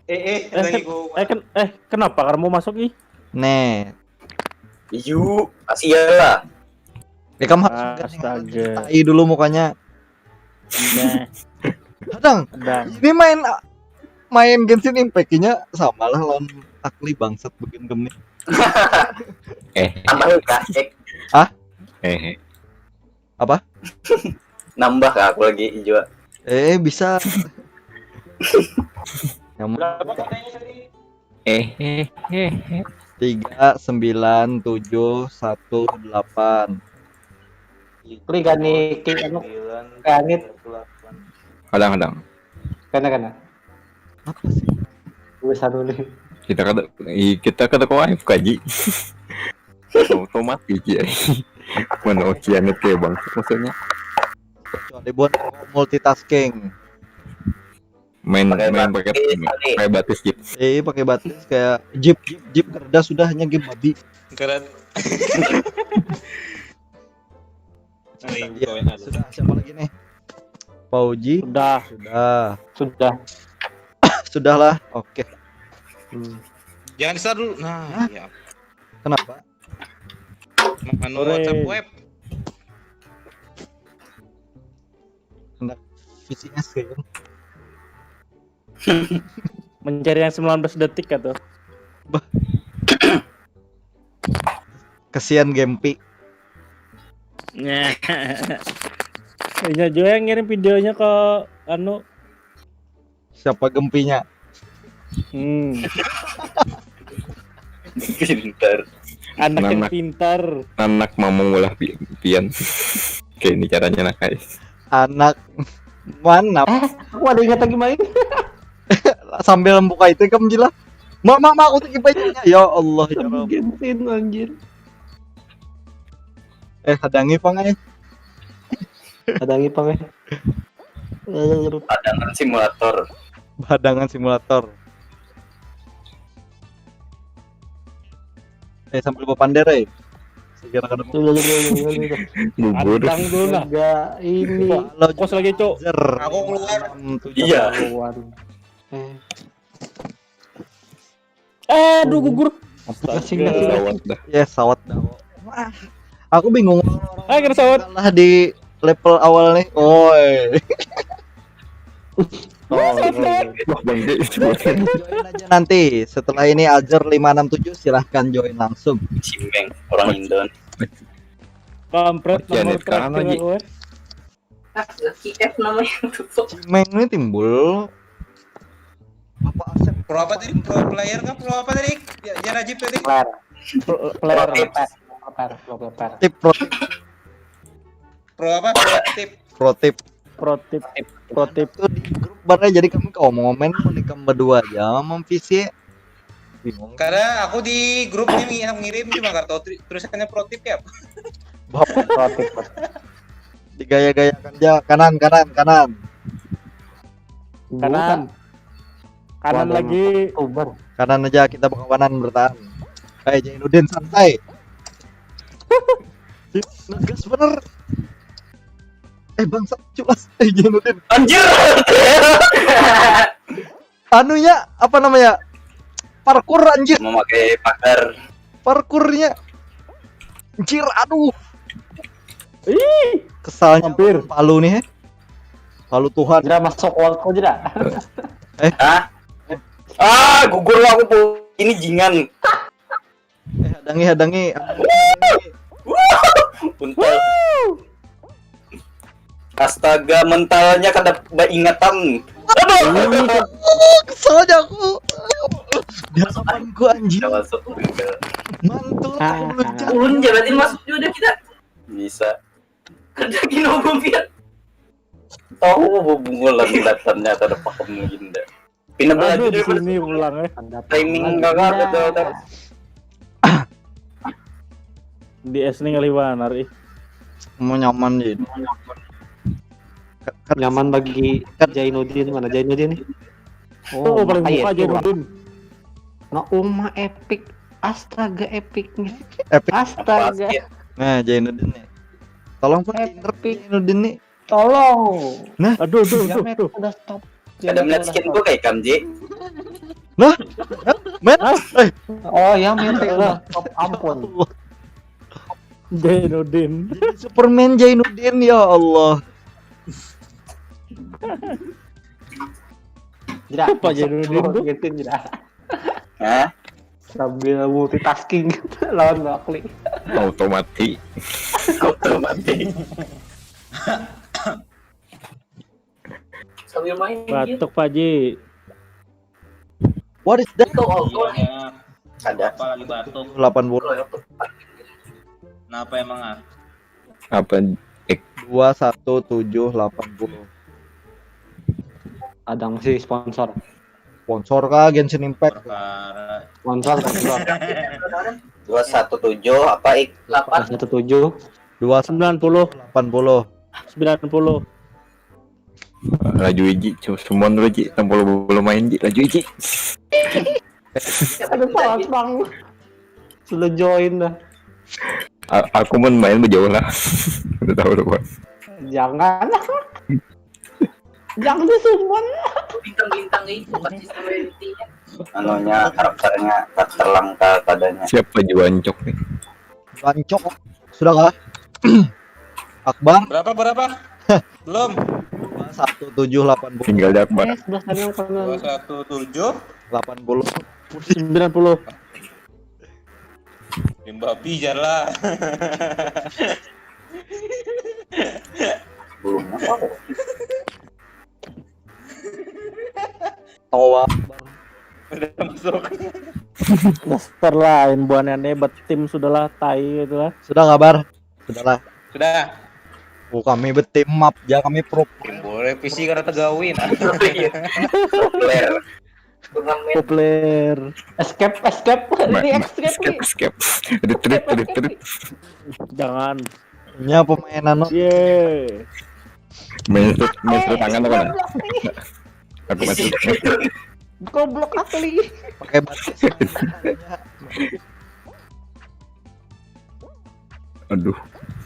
Eh eh Eh, lagi ken- gua. eh, ken- eh, kenapa kamu masuk ih? Nih, Yu, Asia lah. ya kamu harus Ah, ganti astaga. tai dulu mukanya. Nah, Kadang dah. ini main main Genshin Impact-nya sama lah lawan Akli bangsat bikin kami. Eh, Tambah kasih. eh. Apa? Nambah kah aku lagi juga. Eh, bisa. Yang Berapa katanya tadi? Eh, eh, eh, eh. tiga sembilan tujuh satu delapan. Klik ani klik anu kanit Kadang-kadang. Kana kana. Apa sih? Gue satu nih. Kita kada, i- kita kada kau live kaji. Otomatis ya. Mana kiamat kayak bang, maksudnya. Kecuali buat multitasking. Main Pakai main batis pakai tadi. pakai batis gitu. Eh, pakai batis kayak jeep jeep jeep kerja sudah hanya game babi. Keren. Ayo, Ya, koin ada. Sudah, siapa lagi nih? Pauji. Sudah, Sudah. sudah. Sudahlah. Oke. Hmm. Jangan di-start dulu. Nah, Hah? Ya. Kenapa? Manu WhatsApp web. Hendak V C S kayaknya. Mencari yang sembilan belas detik atau? Kesian Gempi. Nah. Ini juga yang ngirim videonya ke anu. Siapa Gempinya? Hmm. Pintar. Anak yang Anak. Pintar. Anak mamang ulah pi- pian. Oke, ini caranya nak guys. Anak mana? Aku ada ingat lagi main. Sambil buka itu kamu gila. Mak, mak, mak, aku tuh kipas ya. Ya Allah, ya Rabb. Genshin anjir. Eh, hadangi pang eh. Ada lagi pang eh. Padangan simulator. Hadangan simulator. Eh, sambil berpander eh. Segera kada Tuh, tuh, tuh, tuh, tuh, tuh. Bubur. Adang dulu lah. Enggak ini. Halo, Kos lagi, Cok. Jer. Aku keluar. Enam tujuh. Iya. Kawan. Eh, Eh, aduh gugur. Kasih, kasih, kasih. Pesawat dah. Ya, sawat dah. Wah, aku bingung. Ah, kena sawat. Kalah di level awal nih. Oi. Oh, iya, iya. Wah, bangke itu. Join aja nanti. Setelah ini Azer lima enam tujuh, silahkan join langsung. Cimeng, orang Indo. Kampret Oke, nomor net kanan terakhir lagi. aku, eh. Ah, Lucky F namanya. Cimeng ini timbul. Apa Asep? Pro apa tadi? Pro player kah? Pro apa tadi? Ya, ya Najib tadi. Player. Player. Pro tips. Player. Player. Tip pro tip. Pro apa? Pro tip. Pro tip. Pro tip. Pro tip. Itu di grup banar jadi kami kalau mau komen mau nikam berdua aja sama visi. Bingung. Karena aku di grup ini yang ngirim cuma kartu tri- tulisannya pro tip ya. Bapak Pro tip. digaya-gayakan aja kanan kanan kanan. Kanan. Kanan Waduh, lagi. Uber. Kanan aja kita berkawanan bertahan. Eh Jainuddin santai. Ngegas bener. Eh bangsat culas. Eh Jainuddin. Anjir. Anunya apa namanya? Parkur anjir. Memakai pagar. Parkurnya. Anjir aduh. Ih, Kesalnya Hampir. Palu nih. Palu Tuhan. Jera masuk waktu jera. Hah? Ah, gugur lah aku tuh. Ini jingan. Eh hadangi hadangi. Untal. Astaga, mentalnya kada baingatan. Kesalnya aku. Dia kapanku anjir. Kita masuk juga. Mantul Ah. meluncat. Ulun jabatin masuk juga kita. Bisa. Kerja gino bumpian. Tahu bubungulan datangnya kada pakem lagi ndak. Pina Aduh, belajar di daripada sini ulang eh. timing kakak betul betul. Di S nih ngaliwan hari. Mau nyaman jadi. Nyaman bagi Jainuddin, mana Jainuddin nih? Oh, paling Makanya muka itu, Jainuddin. Nah, Uma epic. Astaga epic nih. Epic. Astaga. Basket. Nah Jainuddin nih. Tolong pun pinter Epic. Jainuddin nih. Tolong. Aduh, tuh, tuh, Jamet tuh. Udah stop. Kada melihat skin ku kayak Kamji. Men, eh, Oh ya, mete lah. Stop, ampun. Jainuddin. Superman Jainuddin ya Allah. Jera. Apa Jainuddin tuh? Gitu jera. Hah? Sambil multitasking lawan Bakli. Auto mati. Auto mati. Sambil main gitu. Batuk Pak Ji. What is that? Itu auto nih. Ada. Apa lagi batuk? delapan puluh. Kenapa emang ah? Apa? Dua satu tujuh delapan puluh. Ada sih sponsor. Sponsor kah Genshin Impact? Perkara Sponsor, sponsor. Dua satu tujuh apa ik? Delapan. Satu tujuh. Dua Sembilan puluh. delapan puluh. Sembilan puluh. Laju iji, cu- semua dulu ji, tampil belum main ji, laju iji. Ada pas bang. Sudah join dah. A- aku mau main berjauh lah. Udah tahu udah bos. Jangan. Jangan disumbang. Bintang-bintang itu pasti sampai intinya. Anunya, karakternya, karakter langka padanya. Siapa Juancok nih? Bancok. Sudah kah? Akbar Berapa berapa? Belum. satu tujuh delapan puluh. Tinggal di Akbar. Eh, sebelah sana kanan. Dua satu tujuh. Delapan puluh. Sembilan puluh. Limbah pijar lah. Belum apa? Toa. Udah masuk. Dasar lain buannya nih, betim sudahlah, tai itulah. Sudah kabar? Sudahlah. Sudah. Oh, kami betim up ya, kami pro. Boleh P C karena tegawi nah. Player. Turnamen. Populer. Escape, escape. Ma- Ini ma- escape Skip, nih. skip. Retreat, retreat. Jangan. Nya pemain anu. Ye. Main retreat, main retreat tangan apa nah? Aku main retreat. Goblok asli. Pakai batis. Aduh.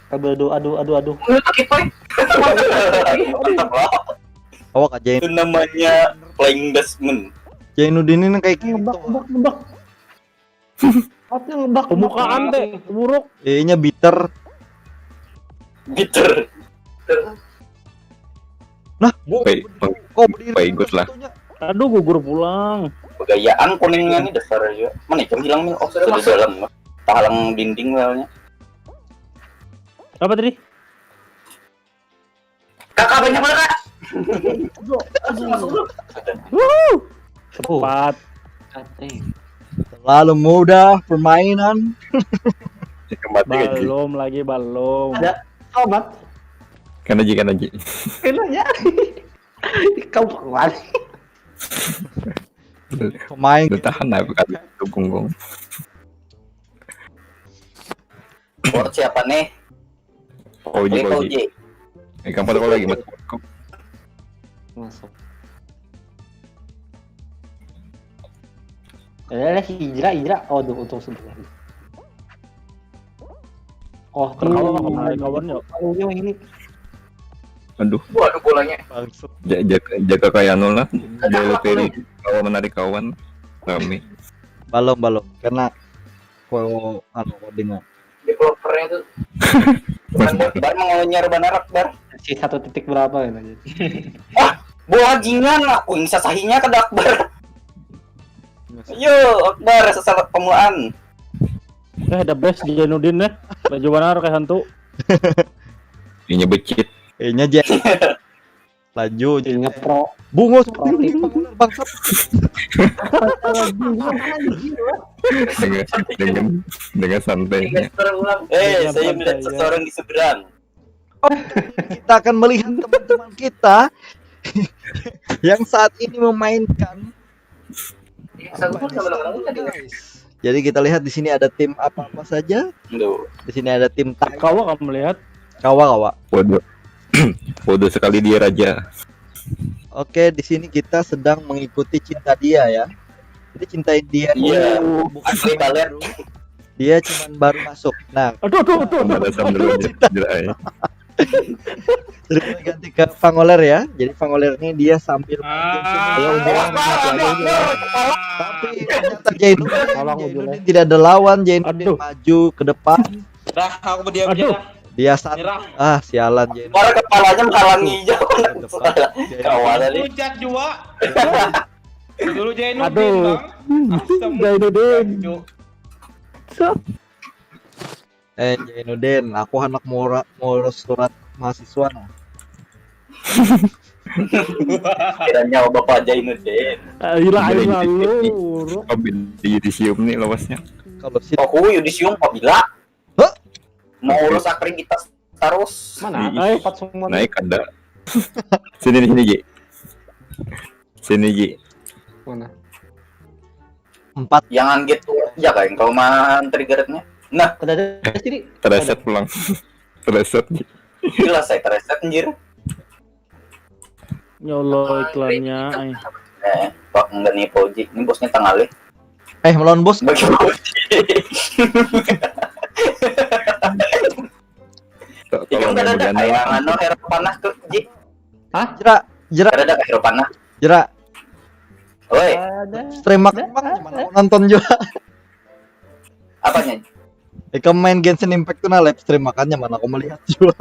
Aduh, aduh, aduh, aduh, aduh. Menurut kita. Mantap lah. Awak aja. Itu namanya playing basement. Jainuddin ini kayak gitu. Ngebak, ngebak, ngebak. Apa ngebak? Pembukaan teh buruk. Nya bitter. Bitter. Nah, Baik, kok berdiri baik, good lah. Satunya? Aduh, gugur pulang. Begayaan kuningnya nih dasar aja. Mana itu hilang nih? Oh, sudah dalam. Tahalang dinding lah. Apa tadi? Kakak banyak banget kak. Langsung masuk dulu. Wuh. Sepuluh. Empat. Kateng. Terlalu mudah permainan. Kembali lagi. Belum lagi, belum. Ada. Tobat. Kan aja, kan aja. Kenanya. Kau penguat. Pemain Udah tahan lah kali itu punggung. Buat siapa nih? Fauji, Ini Fauji. Fauji. Eh, kamu pada lagi mas? Masuk. Ada hijrah, hijrah. Oh, aduh, untung sebenarnya. Oh, Kawan, kawan, kawan, yuk. Kalau yang ini. Aduh, Waduh bolanya. Bangsat. ja- jaga, jaga kayak anu lah. Balotelli kalau menarik kawan rame. Balom balom karena ko anu ko dengar. Developernya tuh. Bar mau nyari banarak bar. Si satu titik berapa ini? Bola jingan aku yang sasahinya kada Akbar. Yo Akbar sasalah pamulaan. Eh, the best Jainuddin deh. Baju banar kayak hantu. Inya becit. Kayaknya aja. Laju aja. Ini pro. Bungo Pro tim. Bangsat. Dengan dengan dengan santainya. Eh saya melihat seseorang di seberang. Kita akan melihat teman-teman kita yang saat ini memainkan. Jadi kita lihat di sini ada tim apa-apa saja. Duh. Di sini ada tim Thai. Kawa kamu lihat? Kawa kawa. Waduh. Waduh sekali dia raja. Oke, di sini kita sedang mengikuti cinta dia ya. Jadi cinta dia Iya. bukan Asli balet. Dia cuman baru masuk. Nah, Aduh, aduh, aduh. Pembatasan dulu aja. Jerai. jadi kita ganti ke Fangoler ya. Jadi Fangoler ini dia sambil Ah, Ayo, udah, Akbar, maju aja. Akbar. Tapi ternyata Jainuddin, Tolong, Jainuddin Ujulan. Tidak ada lawan, Jainuddin Aduh. Maju ke depan. Dah, aku berdiam Aduh. aja. Dia san Nyerah. Ah, sialan Jainuddin. Suara kepalanya menghalangi hijau. Ke depan. Jainuddin. Kawan tadi. Hujat juga. Dulu Jainuddin Aduh. Bang. Asam. Jainuddin. Ju. Eh, Jainuddin, aku anak mau ngurus surat mahasiswa nah. Kiranya bapak Jainuddin. Ah, gila, Gila, aing gila, lalu. gila. Uruk. Kok di yudisium nih lawasnya? Kalau si Aku yudisium pabila. Hah? Mau urus aktivitas terus. Mana? Ih, Ayo, empat semua. Naik ada. Sini, sini Ji. Sini Ji. Mana? Empat. Jangan gitu aja kan kalau mah triggernya. Nah, Kada ada sini. Tereset pulang. Tereset Ji. Jelas saya tereset anjir. Ya Allah, iklannya. Ay. Eh, Pak enggak nih Fauji. Ini bosnya tengah leh. Eh, melawan bos. Bagi Fauji. To- Itu Tolong enggak ada begadang kayak lah. Anu hero panah tuh, Ji. Jera, jera, Ada ada hero panah. Jera. Oi, Ada. Stream makan, Mak, mana aku nonton juga. Apanya? Ikam main Genshin Impact tuh, nah, live stream makannya mana aku melihat juga.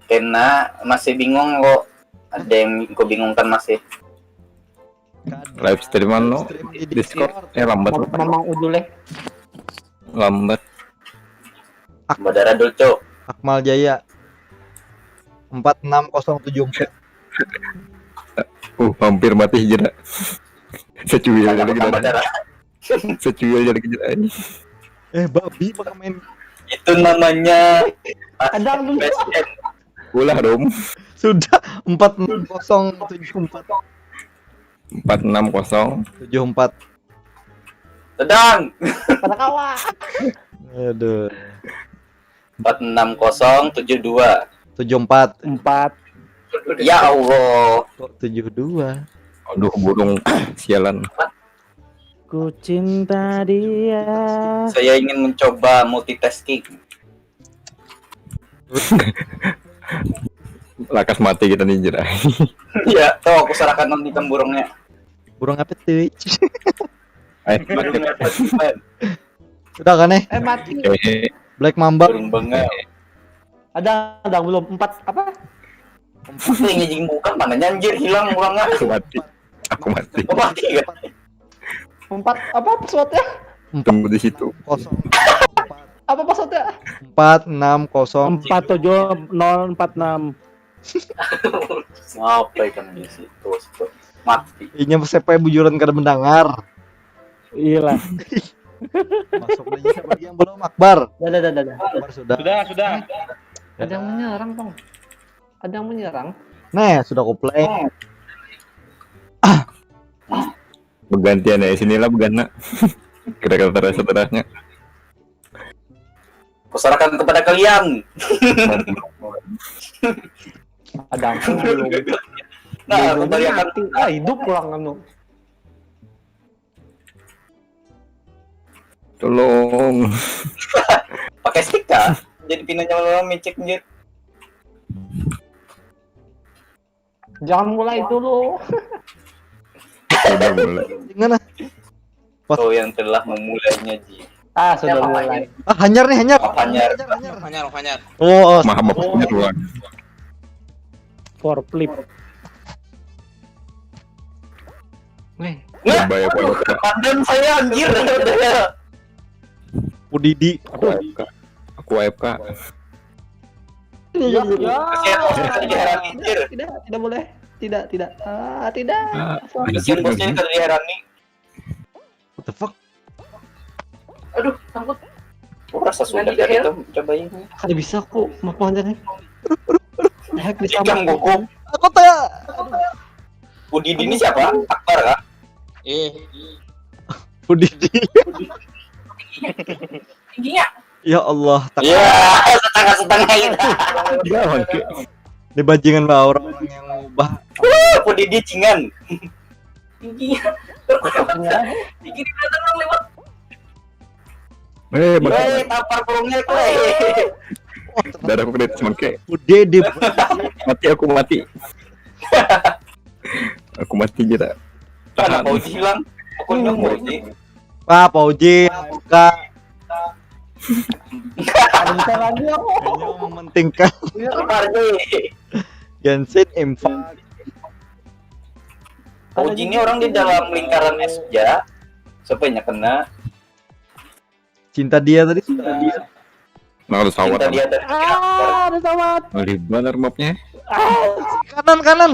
Kena masih bingung kok. Ada yang ku bingungkan masih. Live streaman lo Stream di Discord. Eh, lambat. Mem- Memang ujulnya. Lambat. Badara dulu, Cok. Akmal Jaya empat enam kosong tujuh empat. Uh, hampir mati jera. Secuil Ada jadi tambah jera. darah. Secuil jadi jera. Eh, babi, maka main. Itu namanya Ada dulu. P S N. Ulah dong. Sudah empat enam kosong tujuh empat. Empat enam kosong. Tujuh empat. Sedang. Pada kawa. Aduh. Empat enam kosong tujuh dua. Tujuh empat. Empat. Ya Allah. Kok tujuh dua? Aduh, burung sialan. Ku cinta dia. Saya ingin mencoba multitasking. Lakas mati kita nih jera. Ya, tuh aku serahkan nanti burungnya. Burung apa tuh? Eh, Burungnya apa sih, man? Sudah kan, eh? Eh, mati. eh, Black Mamba. Burung bengek. Ada, ada belum? Empat apa? Ini jing bukan mana anjir, hilang orangnya. aku mati. Aku mati. Oh, mati ya? Empat apa passwordnya? Tunggu di situ. Kosong. Apa passwordnya? Empat enam kosong. Empat tujuh nol empat enam. Ngapa ikan di situ? Mati. Inya siapa yang bujuran kada mendengar? Iyalah. Masuk lagi siapa lagi yang belum? Akbar. Dah, dah, dah, dah. Akbar sudah. Sudah, sudah. Ada yang menyerang, Bang. Ada yang menyerang. Nah, sudah ku play. Bergantian ya, sinilah begana. Kira-kira terasa terasnya. Kuserahkan kepada kalian. Ada yang belum. Nah, aku Belum baliakan. Mati. Ah, hidup pulang anu. Tolong. Pakai stick kah? Jadi pinanya malah micik anjir. Jangan mulai dulu. Sudah mulai. Gimana? Oh, yang telah memulainya, Ji. Ah, sudah Siapa mulai. lagi? Ah, hanyar nih, hanyar. Apa hanyar? Hanyar, hanyar. Hanyar, hanyar. Oh, oh, Maaf, bapaknya doang. For flip. Weh, Nah, Bahaya banget. pandang saya anjir. Udidi. Aku A F K. Aku A F K. ya, ya. Kasihan bos, tadi diherani anjir. Tidak, tidak boleh. Tidak, tidak. Ah, tidak. Ah, Kasihan bosnya tadi diherani. What the fuck? Aduh, sangkut. Oh, rasa sudah Nanti dari deh. Itu, coba ini. Kada bisa aku, mau panjang nih. Hack bisa. Jam gugup. Aku tak. Udidi ini siapa? Akbar kah? Eh, Udidi. tingginya. Ya Allah, tak. Ya, setengah-setengah itu. Enggak, bangke. Ini bajingan lah orang-orang yang ngubah. Uh, Udidi cingan. Tingginya. Tinggi di belakang lewat. Eh, bangke. Woi, tampar burungnya, woi. Darahku kena semangke. Udidi. Mati aku mati. Aku mati kita. Mana Tahan. Fauzi hilang? Aku nyong Fauzi. Wah, Fauzi, A F K. Ada bisa lagi aku. Kayaknya mementingkan Kemarin nih. Genshin Impact. Fauzi ini orang di dalam lingkaran es aja. Siapa yang kena? Cinta dia tadi sudah. Nah, ada sawat. Cinta dia tadi. Ah, ada sawat. Malih banar mapnya. Ah, Kanan, kanan.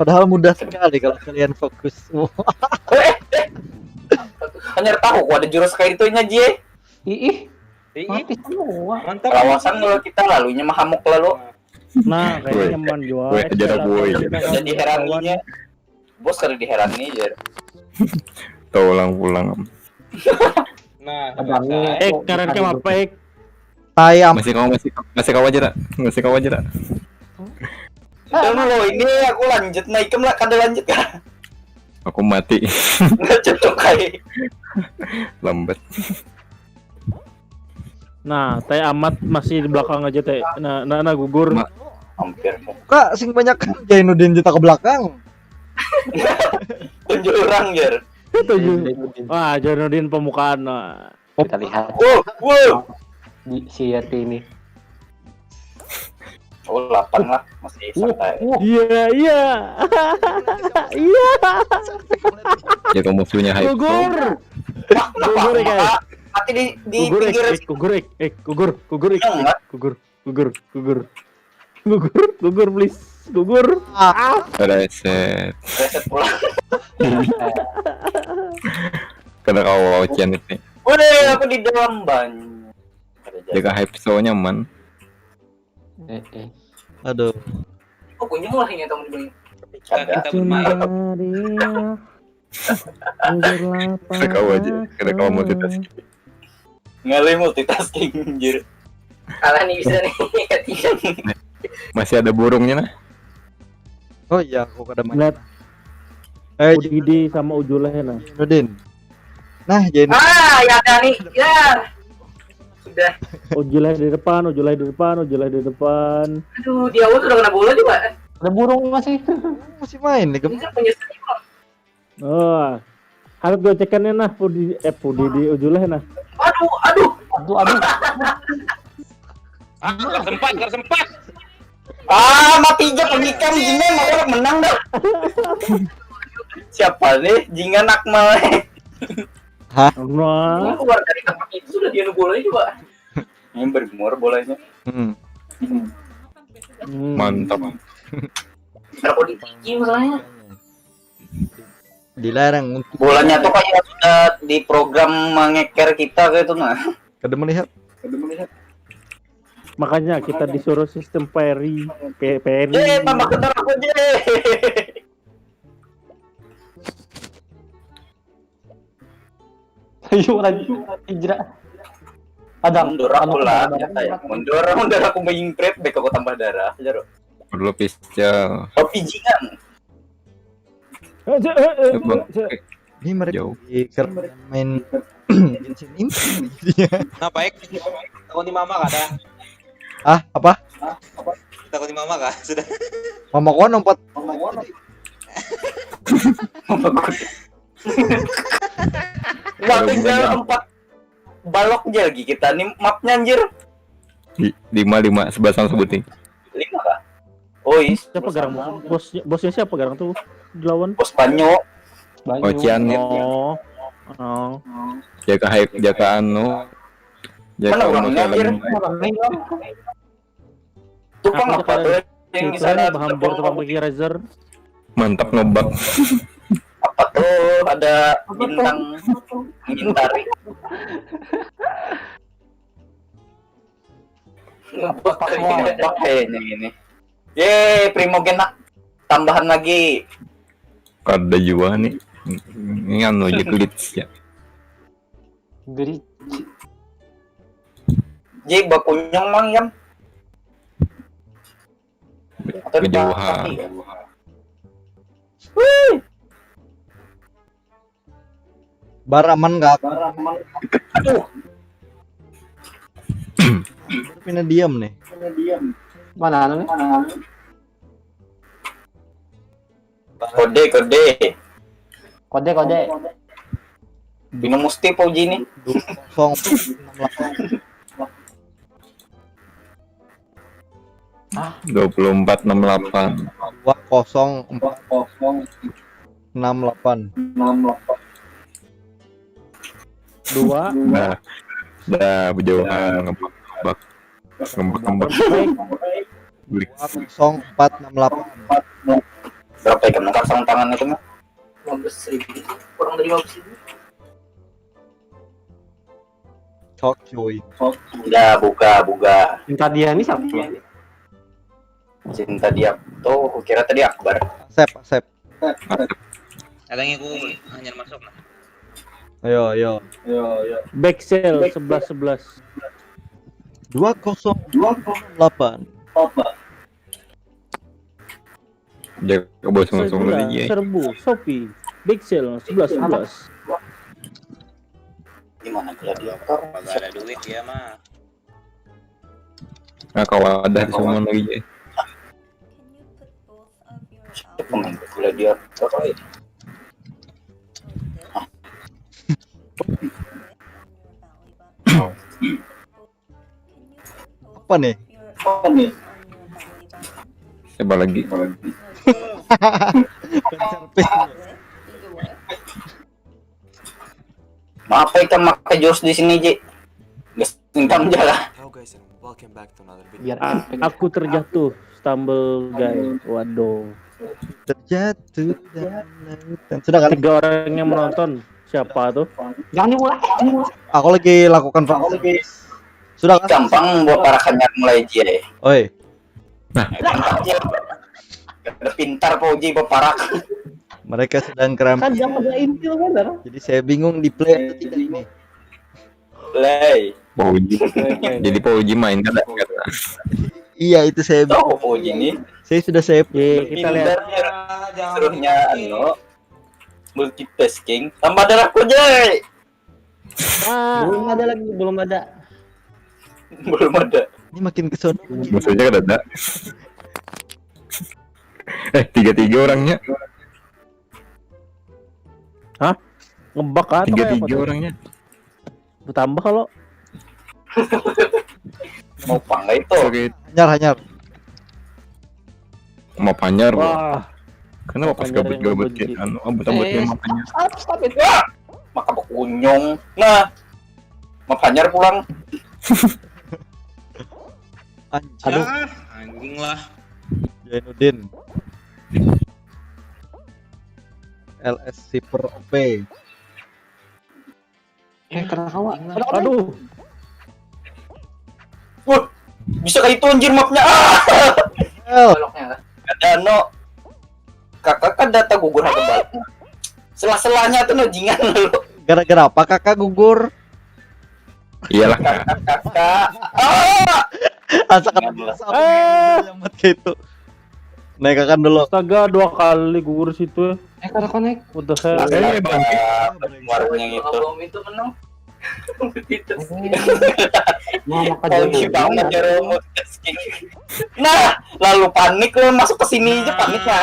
Padahal mudah sekali kalau kalian fokus. Wah, Hanyar tahu kok ada jurus kayak itu ngaji eh. Ih, Ih, mati semua. Mantap. Lawasan kalau kita lalunya mahamuk lalu. Nah, Woi. kayak nyaman jua. Woi, ajar aku, woi. Jadi diheraninya. Bos kali diherani aja. Tolong pulang. Nah, Abangnya. selesai. Eh, karan ke apa, eh? Tai am. Masih kau masih masih kau aja tak? Masih kau aja tak? Udah lo ini aku lanjut naik lah kada lanjut kah? Aku mati. Nggak cocok kai. Lambat. Nah, teh amat masih di belakang aja teh. Nah, nah, nah gugur. Ma- Hampir. Kak, sing banyak Jainuddin juta ke belakang. Tunjuk orang, Jer. Itu juga. Wah, Jainuddin pembukaan. Nah. Kita lihat Wow, wow. Di si Yati ini. Oh, delapan lah, masih santai. Iya, iya. Iya. Jaga musuhnya hype. Gugur. Gugur ya, guys. Mati di di Gugur, eh, pinggir. eh, gugur, eh, eh, gugur, gugur, eh, Iya, enggak? gugur, gugur, gugur. Gugur, gugur, please. Gugur. Ah. Reset. Reset pulang. Kada kawa ujian itu. Udah, aku di dalam banyu. Jaga hype so nyaman. Eh, eh. Aduh. Oh, punya lah ini, teman-teman. Kada. Kita bermain. Kada kawa aja. Kada kawa multitasking. Ngalih multitasking, anjir. Kalah nih bisa nih. Masih ada burungnya nah. Oh iya, aku kada main. Lihat Eh, Udidi sama Ujuleh nah. Jainuddin. Nah, Jain. Ah, ya ada nih. Ya. Sudah. Ujuleh di depan, Ujuleh di depan, Ujuleh di depan. Aduh, di awal sudah kena bola juga. Ada burung masih. Masih main nih, Ini kan punya saya. Oh. Harus gocekannya nah, Pudi eh Pudi di Ujuleh nah. Aduh, aduh. Aduh, aduh. Ah, nggak sempat, nggak sempat. Ah, mati aja pengikam, jingan mau orang menang dah. Siapa nih? Jingan Akmal. Nah, Keluar dari tempat itu sudah dia bola juga. Ini bergumur bolanya. Hmm. hmm. Mantap. Berapa di tinggi masalahnya? Dilarang untuk Bolanya tuh kayak sudah di program mengeker kita kayak itu nah. Kada melihat. Makanya kita disuruh sistem parry, Pe- parry. Ye, tambah ketar aku je. Ayo lagi hijrah. Ada Mundur aku lah, ya, kayak mundur, mundur aku main trade back aku tambah darah, aja loh. Perlu pistol. Tapi jingan. Eh, eh, eh, Coba. eh, eh. Ini mereka Jauh. di kerjaan main Genshin Impact. Nah, baik. Takut di mama kada? Ah, apa? Takut di mama kah? Sudah. Mama kuan empat. Wah, tinggal empat balok aja lagi kita nih mapnya anjir. Di lima lima sebelah sama sebuting. Lima kah? Oh iya. Siapa garang? Bosnya, bosnya siapa garang tuh? Dilawan. Bos Panyo. banyak. Ocian nih. Oh. Oh. Jaga hype, jaga anu. Jaga Mana orangnya, emosional. Anjir? Tukang Aku apa tuh? Yang di sana Bahan bor tukang pakai razor. Mantap ngebak. Apa tuh ada bintang mengintari? Ngebak kayaknya ini. Ye, Primogen nak tambahan lagi. Kada jua nih. Ini anu aja glitch ya. Geri. Jadi bakunyung mang yang Kejauhan. Baraman kak. Aduh, Pina diam nih. Mana anu nih? Kode, kode. Kode, kode. Bina musti Pauji nih. Kosong enam delapan. Dua puluh empat enam delapan. Dua kosong empat enam delapan. Dua. Nah, dah berjauhan ngebak ngebak ngebak ngebak. Beli Dua kosong empat enam delapan. Berapa ikan kasang tangan itu mah? Lima belas ribu. Kurang dari lima belas ribu. Cok cuy. Udah buka, buka. Cinta dia ini siapa? Cinta dia tuh, kukira tadi Akbar. Asep, Asep. Ada yang aku hanya masuk lah. Ayo, ayo. Back sale sebelas sebelas. Dua kosong delapan. Jaga bos langsung Segera lagi ya. Serbu Shopee. Back sale sebelas sebelas. Gimana gladiator? Gak ada duit dia mah. Nah, kalau ada di semua lagi ya. Pemain bola dia. Apa nih? Apa nih? Coba lagi. Maaf, ikam pakai jurus di sini, Ji. Geus, ikam aja lah. Hello guys and welcome back to another video. Biar epic. Aku terjatuh, stumble guy. Waduh. Terjatuh dalam lautan. Sudah kali. Tiga orang yang menonton. Siapa tuh? Jangan diulang. Aku lagi lakukan fungsi. Sudah kan? Gampang buat para kanyar mulai, Ji. Oi, Udah pintar, Pak Uji, beparak. Mereka sedang keram. Kan jangan ada intil kan, Dar? Jadi saya bingung di play atau tidak ini. Play. Pak Uji. Jadi Pak Uji main kan? Iya, itu saya bingung. Tahu Pak Uji nih. Saya sudah saya Ye, kita lihat. Serunya anu, multitasking. Tambah darahku, Jay. Ah, Belum ada lagi, belum ada. Belum ada. Ini makin ke sono. Maksudnya kan ada. Eh, tiga-tiga orangnya. Ngebug atau kayak apa Tiga-tiga tuh? Orangnya. Bertambah kalau Mau panggai itu. Oke, Hanyar, hanyar. mau panyar loh. Wah, Kenapa pas Panyar gabut yang gabut ngebenci. Kayak anu, abut abut Eh. Yang mau panyar. Stop, stop itu. Maka bekunyung. Nah, mau panyar pulang. Anjir. Anjing lah. Jainuddin. L S Super O P. Eh, kenapa? Aduh. Wah, bisa kayak itu anjir mapnya. Ah, L. ada no. Kakak kan data gugur ada balik. Selah-selahnya tuh no jingan lu. Gara-gara apa kakak gugur? Iyalah. Kakak. Ah, Asa kena biasa apa gitu. Naik kakak dulu. Astaga, dua kali gugur situ. Eh, kada connect. What the hell? Eh, bangkit. Warung yang itu. Mau makan Pagi banget ya, Romo. Nah, lalu panik lo masuk ke sini aja paniknya.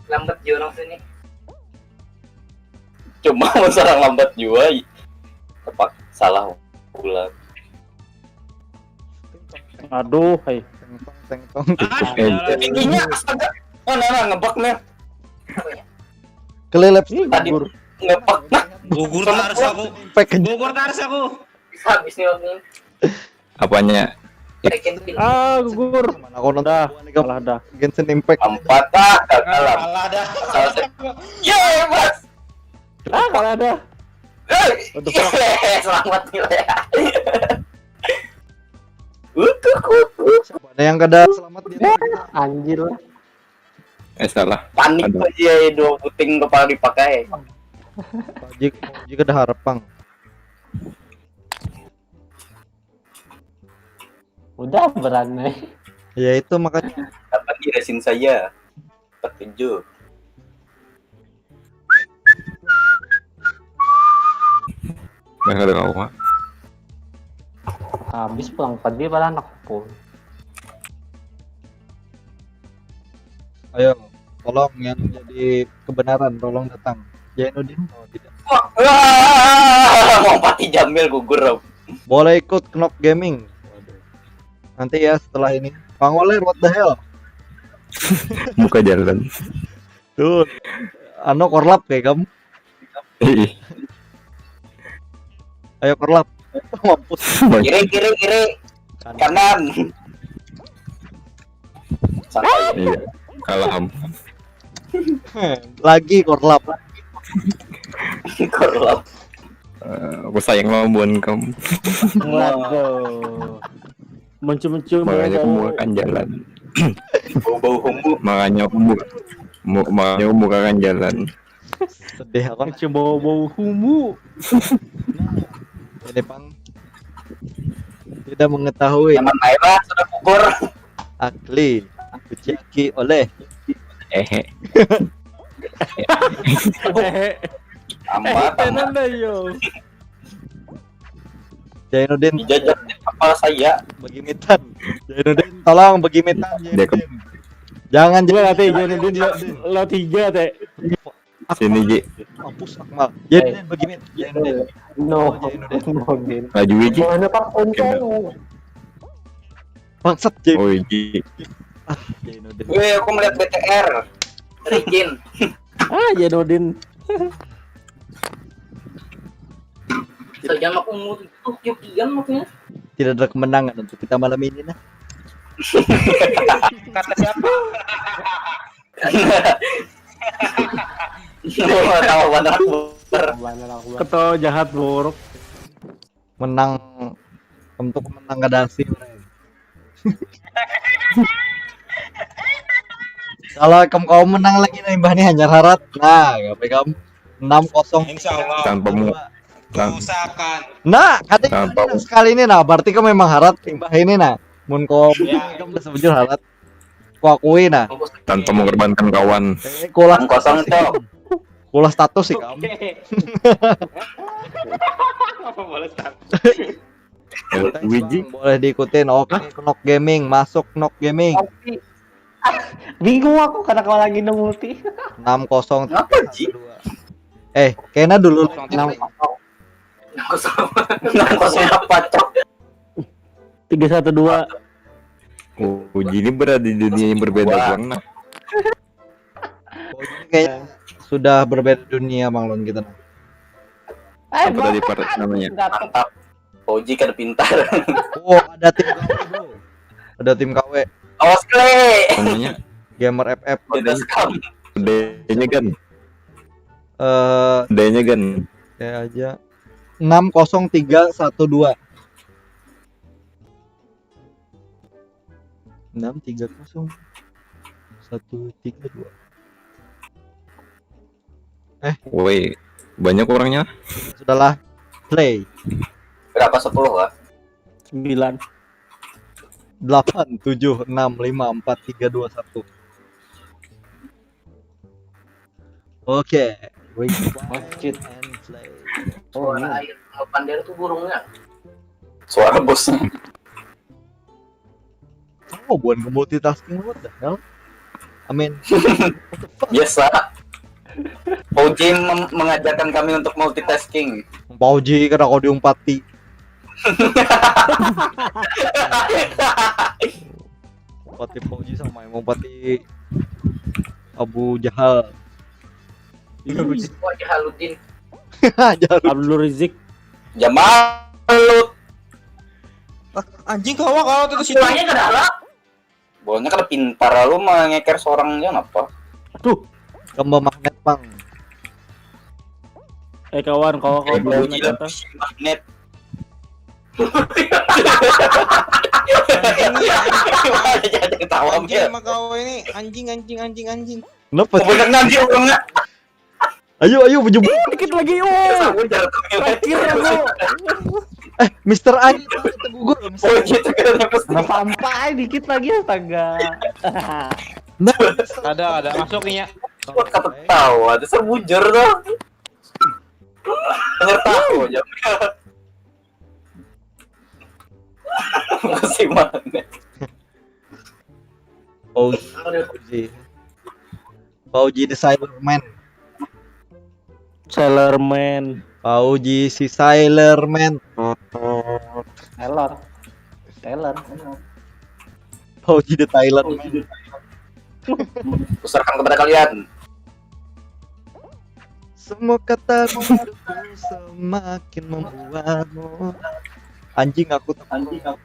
Lambat jua orang sini. Cuma mau serang lambat jua. Apa salah ulang? Aduh, hai. Tengtong, tengtong. Eh, Tingginya astaga. Oh, nah, nah, ngebug nih. Kelelep. Ini Tadi gugur. Ngebug. Nah, Gugur taras aku. Pack aja. Gugur taras aku. Habis nih waktu ini. Apanya? Second pin. Ah, gugur. Mana aku nonton Dah, buah nih, Kak. Kalah dah. Genshin Impact. Empat ah, gagal lah. Kalah dah. Salah saya. Yeay, Mas. Ah, kalah dah. Eh, What the fuck? Yeay, selamat nilai. Ukuk, ukuk. Ada yang kada selamat di atas kita. Anjir. Eh, salah. Panik Aduh. Aja ya, dua puting kepala dipakai. Pak Jik, Pak Jik ada harap, Pang. Udah berani. Ya itu makanya. Dapat di resin saya. Empat tujuh. Nah, ada kau, Mak. Habis pulang tadi pada anak pun. Ayo, tolong yang jadi kebenaran, tolong datang. Jainuddin, oh tidak. Wah, wah, mau pati Jamil gugur, Rob. Boleh ikut Knock Gaming. Waduh. Nanti ya setelah ini. Pang Oler, what the hell? Buka jalan. Tuh, anu korlap kayak kamu. Ih, Ayo korlap. Mampus. Kiri, kiri, kiri. Kanan. Santai. Iya. Kalah am. Lagi korlap. Korlap. Eh, aku sayang lawan kamu. Waduh. Mencium-cium Makanya aku bau. Bukakan jalan. Bau-bau humbu. Makanya aku buka. Mu- makanya aku bukakan jalan. Sedih aku. Mencium bau-bau humu. Ini Pang tidak mengetahui Nyaman aja lah, sudah gugur. Akli. Kuciaki oleh Eh, Tambah, tambah. Tenan dah yo. Jainuddin Dijajah kepala saya. bagi mitan. Jainuddin tolong bagi mitan. Dia ke- Jainuddin. Jangan Gua latih Jainuddin lo, lo tiga teh. Sini Ji. Mampus Akmal. Jadi begini. No. Jainuddin. No, Din. Laju Ji. Mana Pak Kunto? Bangsat Jainuddin. Oh Ji. Jainuddin. Weh, aku melihat B T R. Rikin. Ah, Jainuddin. Saja aku umur itu kian maksudnya. Tidak ada kemenangan untuk kita malam ini nah. Kata siapa? Gua tahu banget. Ketawa jahat buruk. Menang untuk menang kada hasil. Kalau kamu kau menang lagi nih imbah nih hanyar harat. Nah, kape kamu enam kosong. Insya Allah. Tanpa mu Usahakan. Nah, kata Tanpa ini nah, sekali ini nah, berarti kamu memang harat imbah ini nah. Mun kau kamu udah sebujur harat. Kau akui nah. Tanpa mengorbankan kawan. Eh, kulah Kosong, Cok. Kulah status sih kamu. Apa balas status? Wiji. Boleh diikutin. Oke, Nok Gaming masuk Nok Gaming. Bingung aku karena kalau lagi no multi. Enam kosong Apa, Ji? Eh, kena dulu. Enam Kosong. Enam kosong apa, Cok? Tiga satu dua. Uji ini berada di dunia yang berbeda Wah. doang nah. Kayaknya sudah berbeda dunia Bang Lon kita. Eh, Apa tadi part namanya? Gatot. Oji kada pintar. Oh, ada tim K W, Bro. Ada tim K W. Awas kle. Namanya Gamer F F. Udah sekam. D-nya kan. Eh, D-nya kan. ya aja. Enam kosong tiga satu dua. Enam tiga kosong satu tiga dua. Woi, banyak orangnya. Sudahlah. Play. Berapa sepuluh lah? Sembilan. Delapan tujuh enam lima empat tiga dua satu. Oke. Masjid. And play. Oh, Suara iya. Air Pander tuh burungnya. Suara bosnya. Oh, bukan ke multitasking, what the hell? I mean, Biasa. Oji mem- mengajarkan kami untuk multitasking. Pak Uji kada kau diumpati. Umpati Pak Uji sama yang umpati Abu Jahal. Wah, Jahaluddin. Jahal. Abdul Rizik. Jamalut. Anjing kawa kawa tuh situ. Sulanya kada halal. Bawahnya kada pintar lalu mengeker seorang aja ngapa? Aduh. Kemba magnet pang. Eh kawan, kawan kawan Kayak kawan bau jilat kata. Magnet. Jadi ketawa Anjing dia. Makawa ini anjing anjing anjing anjing. Kenapa? Kebanyakan nanti orangnya. Ayo ayo baju Dikit lagi, oh. Aku jatuh. Terakhir aku. Eh, Mister A ini tergugur loh, Mister Oh A. Gitu kan. Nah, sampai dikit lagi, astaga. Nah, Ada ada masuknya. Kok kata tahu ada sebujur tuh. Bener tahu aja. Masih mana? Fauzi. Fauzi. Fauzi the Sailor Man. Sailor Man. Fauzi si Sailor Man. Taylor. Taylor. Fauzi the Tailor Man. Kuserahkan kepada kalian. Semua kata hidupku semakin membuatmu. Anjing aku tak anjing aku.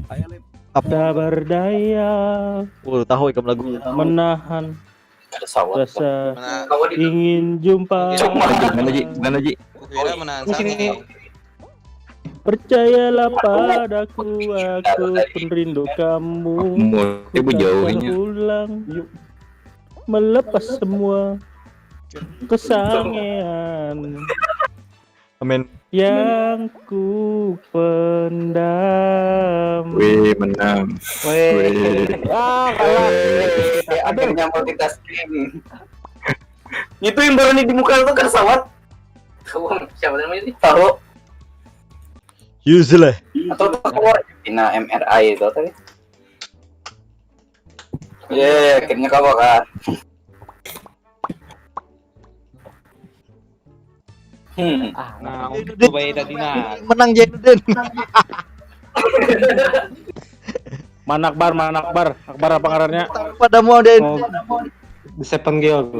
Ayo Lip. Apa? Tak berdaya Oh, tahu ikam lagu. Menahan Ada sawat. Rasa Mana? Kau di Ingin jumpa. Cuma. Mana Ji? Mana Ji? Kukira menang Di sini. sange. Percayalah padaku, aku pun rindu kamu. Umur ibu jauhnya. Ulang, yuk. Melepas semua kesangean Amin. yang ku pendam. Wih menang. Wih. Ah, kalah. Eh, akhirnya multitasking. Itu yang baru nih di muka tuh kan sawat. Tahu siapa namanya sih? Tahu. Useless. Atau tahu Ina M R I itu tadi. Ya, akhirnya kawa kah? Hmm. Ah, Nah, nah, coba ya tadi nah. Menang Jainuddin. Mana Akbar, mana Akbar? Akbar apa ngarannya? Pada mau Jainuddin. Oh, di Seven Guild.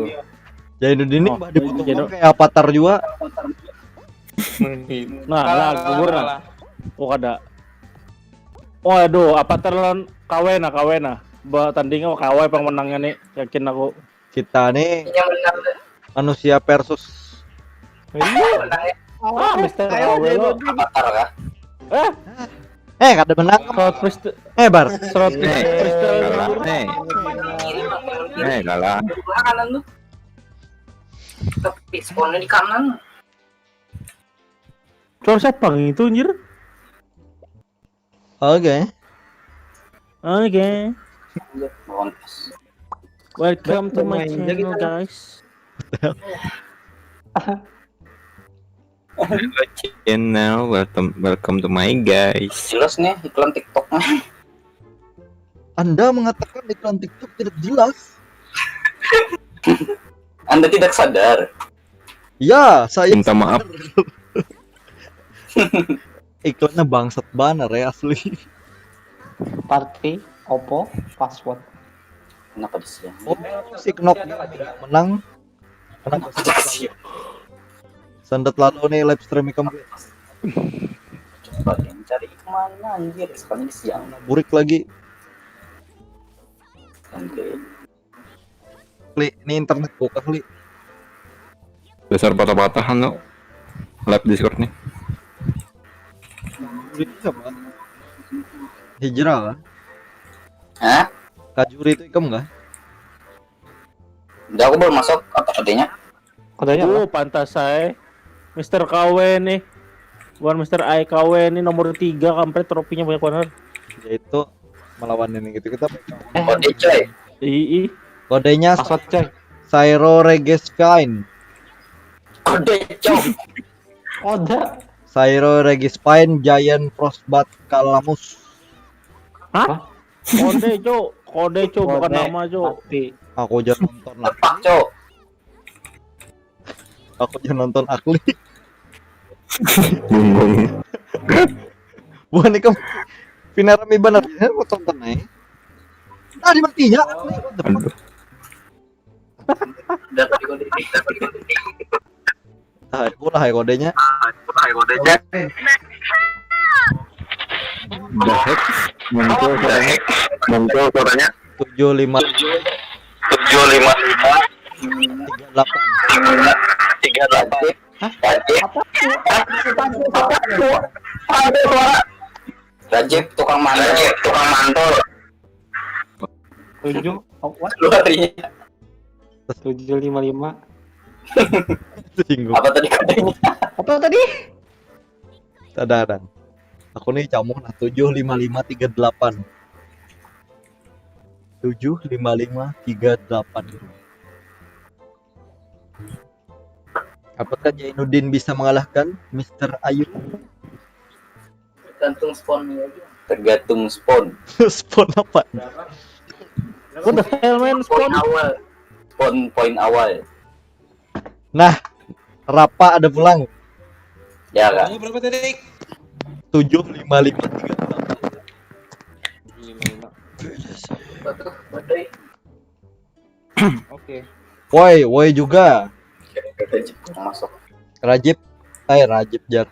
Jainuddin ini Oh, bah dibutuhkan Jainud- kayak Avatar juga. Nah, lah gugur nah. Oh kada. Oh aduh, Avatar lawan Kawe nah, Kawe nah. Ba tanding oh Kawe pang menangnya nih, yakin aku. Kita nih Ini yang menang. Manusia versus Ah, Mister Kawe lo. Avatar kah? Eh, eh kada menang. Slot Mister Eh bar. Slot Nih, Mister kalah nih. Nih, kalah. Kanan tuh. Tapi spawnnya di kanan. Suara siapa itu anjir? Oke. Oke. Bonus. Welcome to my channel, guys. Hello channel, welcome welcome to my guys. Jelas nih iklan TikToknya. Anda mengatakan iklan TikTok tidak jelas. Anda tidak sadar. Ya, saya Minta maaf. Iklannya bangsat banget ya asli. Party, Oppo, password. Kenapa di siang? Oh, si Knock menang. Kenapa? Sandat lalu nih live stream ikam. Coba yang cari kemana anjir? Sekarang di siang. Burik lagi. Oke. Li, ini internet buka Li. Dasar patah-patahan lo. Live Discord nih. Burik itu siapa? Hijrah lah. Hah? Kajuri itu ikam kah? Udah aku belum masuk apa kodenya? Kodenya apa? Uh, pantas saya. Mister Kawe nih. Bukan Mister I Kawe nih nomor tiga kampret tropinya banyak banget. Yaitu melawan ini gitu kita Kode coy. Ih, kodenya Password coy. Sairo Regis Fine. Kode coy. Kode. Sairo Regis Fine Giant Frostbat Calamus. Kode cok, kode cok bukan Kode. Nama cok. Tapi Aku jangan nonton lah. Tepak coy. Aku jangan nonton Akli. Bingung. Bukan ikam. Pina rami bener. Ya, mau tonton aja. Tadi matinya Akli. What the fuck? Aduh. Udah tadi kode ini. Ah, aku lah ya kodenya. The heck? Muncul suaranya. Muncul suaranya. Tujuh lima Tujuh lima lima tiga delapan. tiga delapan. Wajib. Apa tuh? Apa tuh? Ada suara. Rajib tukang mantul. Rajib tukang mantul. Tujuh. Oh, what? Luarnya. Tujuh lima lima. Singgung. Apa tadi kodenya? Apa tadi? Tadaran. Aku nih camuh nah tujuh lima lima tiga delapan. Tujuh lima lima tiga delapan. Apakah Jainuddin bisa mengalahkan Mister Ayu? Tergantung spawnnya aja. Tergantung spawn. Spawn apa? What the hell man, Poin spawn? Awal. Spawn poin awal. Nah, Rapa ada pulang. Ya kan? Kamu berapa tadi? Tujuh lima lima tiga delapan. Lima lima. Betul, betul. Oke. Woi, woi juga. Rajib kurang masuk. Rajib, eh Rajib jar.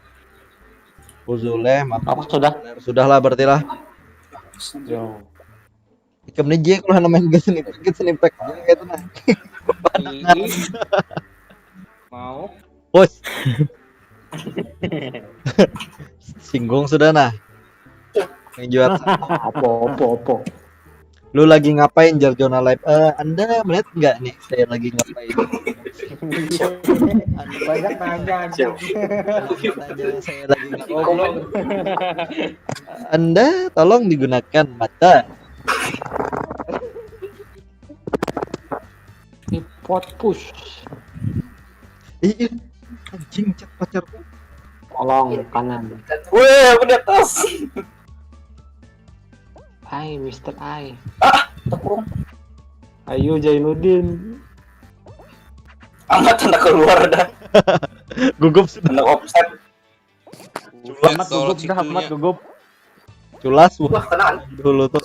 Uzuleh, maaf. Apa sudah? Sudahlah berarti lah. Yo. Ikam nih Jack lah namanya gak seni, gak seni pack aja gitu nah. Ii. Mau? Bos. Singgung sudah nah. Yang juara. Apa apa apa. Lu lagi ngapain jar Jona Live? Eh, Anda melihat nggak nih saya lagi ngapain? Banyak nanya. Siap. Tanya saya lagi ngapain? Anda tolong digunakan mata. Ini pot push. Ih, ih, anjing chat pacarku. Tolong kanan. Weh, aku di atas. Hai Mister I. Tepung. Ayo Jainuddin. Amat hendak keluar dah. Gugup sudah. Hendak offset. Amat gugup dah, amat gugup. Culas wah. Wah, kenaan. Dulu tuh.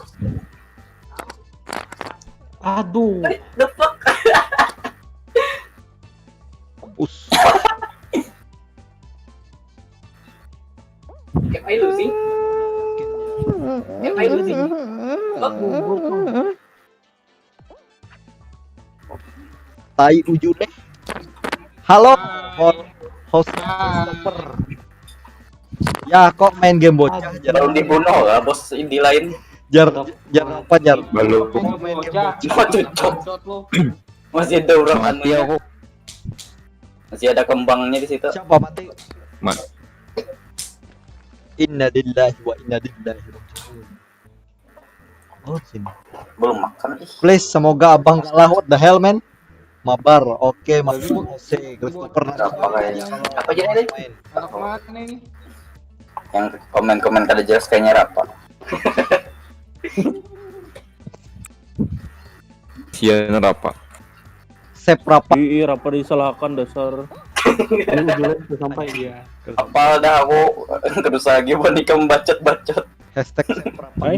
Aduh. The fuck? Us. Am I losing? Am I losing? Oh, gugup. Tai ujune. Halo, ho- host Christopher. Ya, kok main game bocah jar. Kalau dibunuh lah bos di lain. Jar, jar apa jar? Belum. Kok main game bocah? Oh, cocok. Masih ada orang Mati anunya. Aku. Masih ada kembangnya di situ. Siapa mati? Mat. Innalillahi wa inna ilaihi raji'un. Oh, sini. Belum makan ih. Please, semoga abang kalah. What the hell, man? Mabar, oke, mabar. Oke, Christopher nanti. Apa kayak apa jadi tadi? Main. Anak mana ini? Yang komen-komen kada jelas kayaknya apa? Sian apa? Sep rapat. Ih, ih, rapa disalahkan dasar. Ini ujungnya bisa sampai dia. Apal dah aku terus lagi buat nikah membacot-bacot. Hashtag sep rapat. Hai.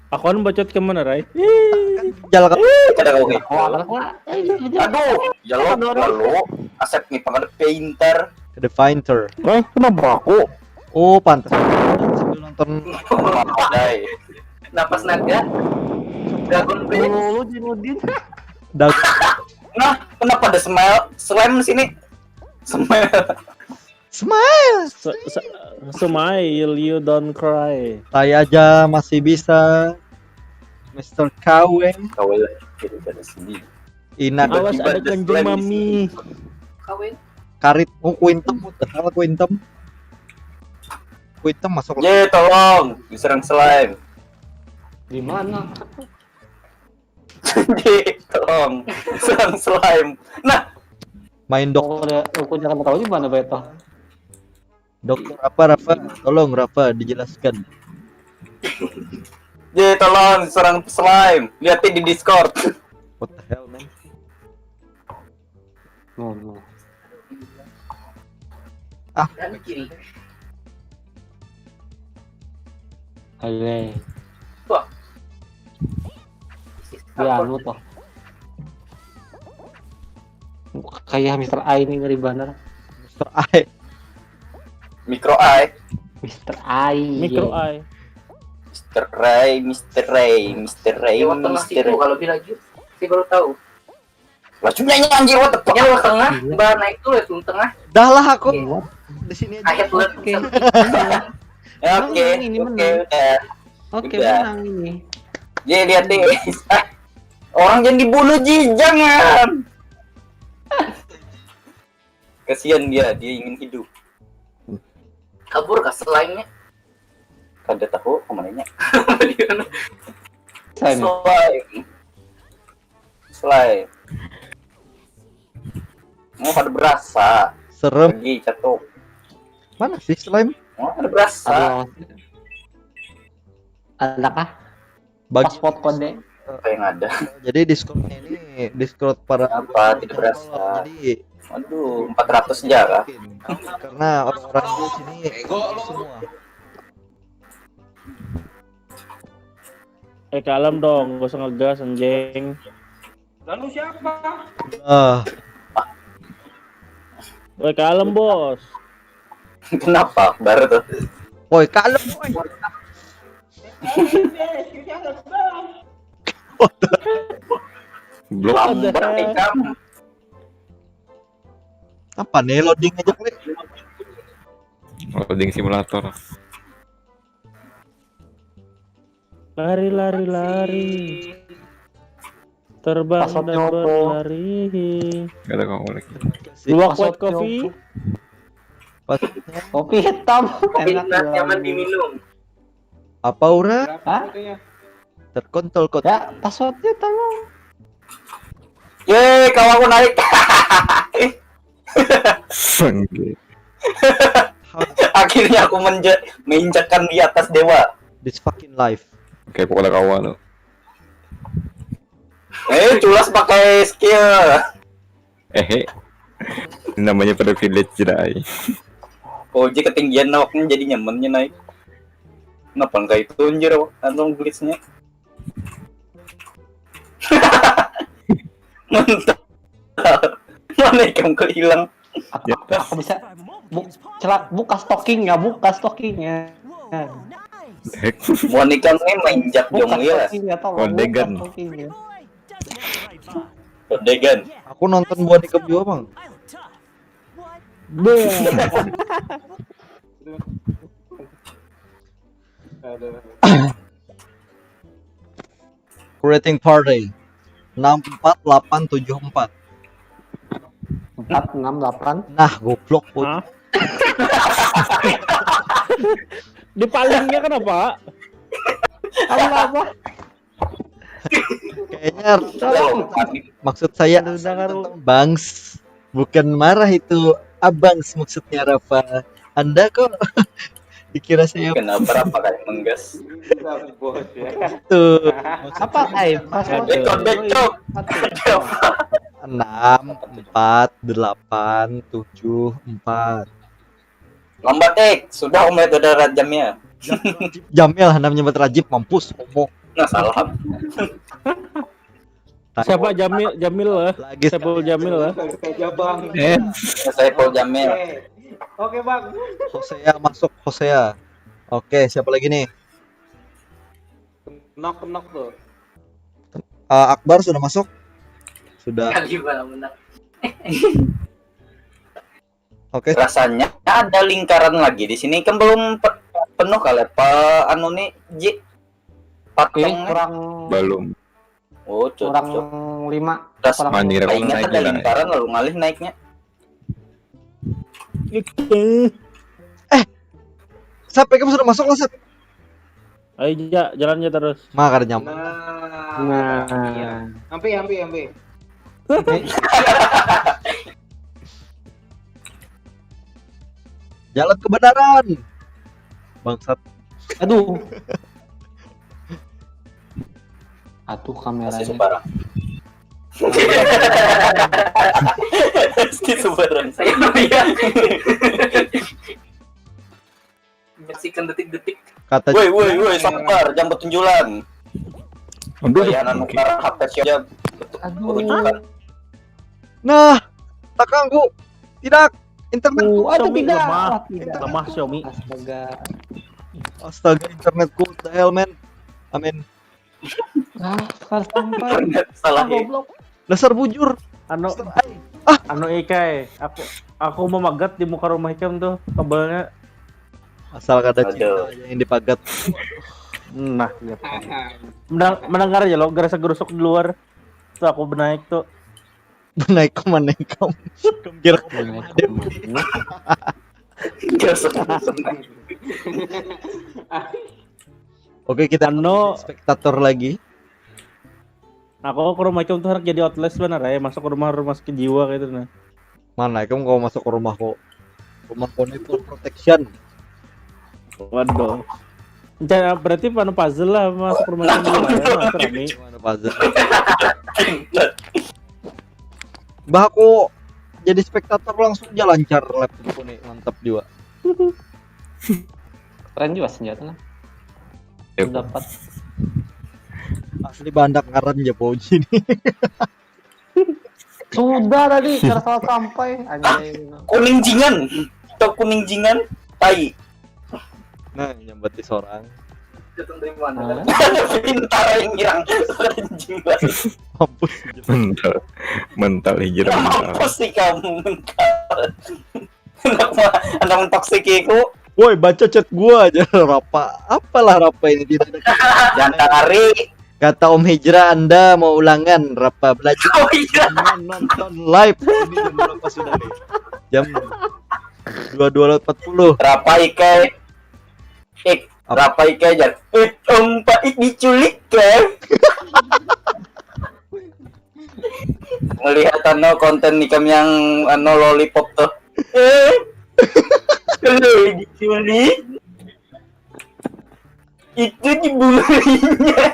Aku kan bacot kemana, Rai? Jal kan. Kada kau kayak Wah, wah. aduh, jalur lalu asep nih pengen painter. The Finder. Eh, kenapa aku? Oh, pantas. Sambil nonton Dai. Napas naga. Dragon Blade. Lu Jinudin. Dag Nah, kenapa ada smile slime di sini? Smile. Smile. Se- se- Smile, you don't cry. Saya aja masih bisa. Mister Kaweng. Kawel jadi pada sini. Inak. Awas ada Tiba-tiba kanjeng slime di mami. Kawel. Karit. Oh, Quintem. What the hell, Quintem? Quintem masuk. Ye, tolong diserang slime. Di mana? Ye, tolong diserang slime. Nah, Main dok. Oh, udah, aku jangan tahu di mana Beto. Dokter apa, Rafa? Tolong, Rafa, dijelaskan. Ye, tolong diserang slime. Lihat di Discord. What the hell, man? No, no. Kiri. Ale. Wah. Ya, anu toh. Kayak Mister I ini ngeri banget. Mister I. Mikro eye. Mister I. Mikro eye. Mister Ray, Mister Ray, Mister Ray, Lewat tengah Mister situ kalau bilang gitu. Saya baru tahu. Lah cuma nyanyi anjir, what the fuck? Ya lewat tengah, bah naik tuh lewat tengah. Dah lah aku. Iya. Di sini I aja. have learned Oke. something. Ya, oke, Menang ini, oke, menang. udah. Oke, Udah. menang ini. Jadi lihat nih. Ah, orang jangan dibunuh ji, jangan. Kasihan dia, dia ingin hidup. Kabur kah slime-nya? Kada tahu kemananya. Saya Slime. Slime. Mau kada berasa. Serem. Pergi catuk. Mana sih slime? Mau kada berasa. Aduh, ada kah? Bagi Password kode. Apa yang ada? Jadi Discord ini Discord para Apa tidak berasa? Jadi Aduh, empat ratus jarak. Karena orang-orang di sini semua. Eh, kalem dong, gak usah ngegas anjing. Lalu siapa? Ah, Weh, kalem, Bos. Kenapa? Baru tuh. woi, kalem, woi. Blok. Ada. Lambat nih kamu. Apa nih, loading aja kali? Loading simulator. Lari, lari, lari. Terbang Password dan nyopo. Berlari. Gak ada kamu lagi. Dua Password kuat kopi. Pas Kopi hitam. Kopi Enak enak ya. Nyaman diminum. Apa ura? Hah? Terkontol kok. Ya, passwordnya tolong. Yeay, kawan aku naik. Sengge. How Akhirnya aku menja- menginjakkan di atas dewa. this fucking life? Oke, aku kada kawa lo. Eh, culas pakai skill. Eh, namanya privilege, Rai. Oh, jadi ketinggian awaknya jadi nyamannya naik. Kenapa enggak itu anjir, anu, glitch-nya? Mantap. Mana ikan kau hilang? Aku, aku bisa bu, celak buka stockingnya, buka stockingnya. Monika ini main jak jong ya. Kondegan. Kondegan. Aku nonton buah nikep juga, Bang. Creating party enam empat delapan tujuh empat. Empat enam delapan. Nah, goblok pun. Di palingnya kenapa? Apa apa? Kayaknya maksud saya bangs, bukan marah itu, abangs maksudnya, Rafa. Anda kok dikira saya kenapa, Rafa, kayak menggas? Tuh. Apa aib? Dekor, dekor. Enam, empat, delapan, tujuh, empat. Lambat, eh, sudah, umai itu darat jamnya. Jamil, namanya buat Rajib, mampus, omong. Nah, salah. Siapa Jamil? Jamil lah. Lagi Saiful Jamil lah. Kerja bang. Eh, Saiful Jamil. Oke bang. Hosea masuk, Hosea. Oke, siapa lagi nih? Knock knock tuh. Eh, Akbar sudah masuk? Sudah. Kali bang menang. Oke, Rasanya ada lingkaran lagi di sini, kan belum pe- penuh kali apa anu nih, Ji? Ini Patungnya. Kurang Belum. Oh, kurang cocok. Lima. Terus Kurang Mandir Nah, aku ingat naik ada gila. Lingkaran lalu ngalih naiknya. Oke. Sap, kamu sudah masuk lah, Sap? Ayo ja, jalannya terus. Mah, kada nyaman. Nah. Nah. Ampe ampe ampe. Jalan kebenaran. Bangsat. Aduh. Aduh Masih kameranya. Sembarang. Meski sembarang. Saya melihat. Menyaksikan detik-detik. Kata Woi, woi, woi, sabar, jangan betunjulan. Aduh. Bayar anu Oke. H P siap. Aduh. Berujukan. Nah, tak ganggu. Tidak. Internet. Uh, aduh Xiaomi tidak. lemah. Oh, tidak. Lemah Xiaomi. Astaga. Astaga, internetku, what the hell, man. Amin. Ah, salah sampai. Salah Ah, ya. Goblok. Dasar bujur. Anu Mister Ai. anu ikai, aku aku mau magat di muka rumah ikam tuh kabelnya. Asal kada Aduh. Cinta yang dipagat. Nah, ya. Menang, mendengar aja lo gerasa gerusuk di luar. Tuh aku benaik tuh. Naik ke mana kamu? Kamu kira Gerasa. Oke, kita Anu- spektator lagi. Aku ke rumah ikam tuh harus jadi outlast benar ya, masuk ke rumah rumah sakit jiwa kayak itu nah. Mana kamu kalau masuk ke rumahku? Rumahku ini full protection. Waduh. Rencana berarti anu puzzle lah masuk rumah ikam jiwa ya, masuk rame. Gimana puzzle? Bah, aku jadi spektator langsung aja lancar, laptopku nih mantap juga. Keren juga senjata nah. Yep. Dapat. Asli bandak ngaran aja Pauji nih. Sudah tadi, cara salah sampai. Anjay. Kuning jingan. Tau kuning jingan? Tai. Nah, nyambati seorang. Datang dari mana? Hah? Pintar yang girang. Kuning jingan. Mampus. Mental. Mental hijrah mental. Mampus sih kamu mental. Anak ma- anak toksik iku. Woi, baca chat gua aja, Rapa. Apalah Rapa ini, tidak ada. Jangan lari. Kata Om Hijrah, Anda mau ulangan, Rapa, belajar. Oh iya. Jangan nonton live. Ini jam berapa sudah nih? Jam dua dua lewat empat puluh. Rapa ikai. Ik, Apa? Rapa ikai jar. Eh, Om Paik diculik kan? Melihat anu konten ikam yang anu lollipop tuh. Eh, kalau diculik itu dibullyingnya.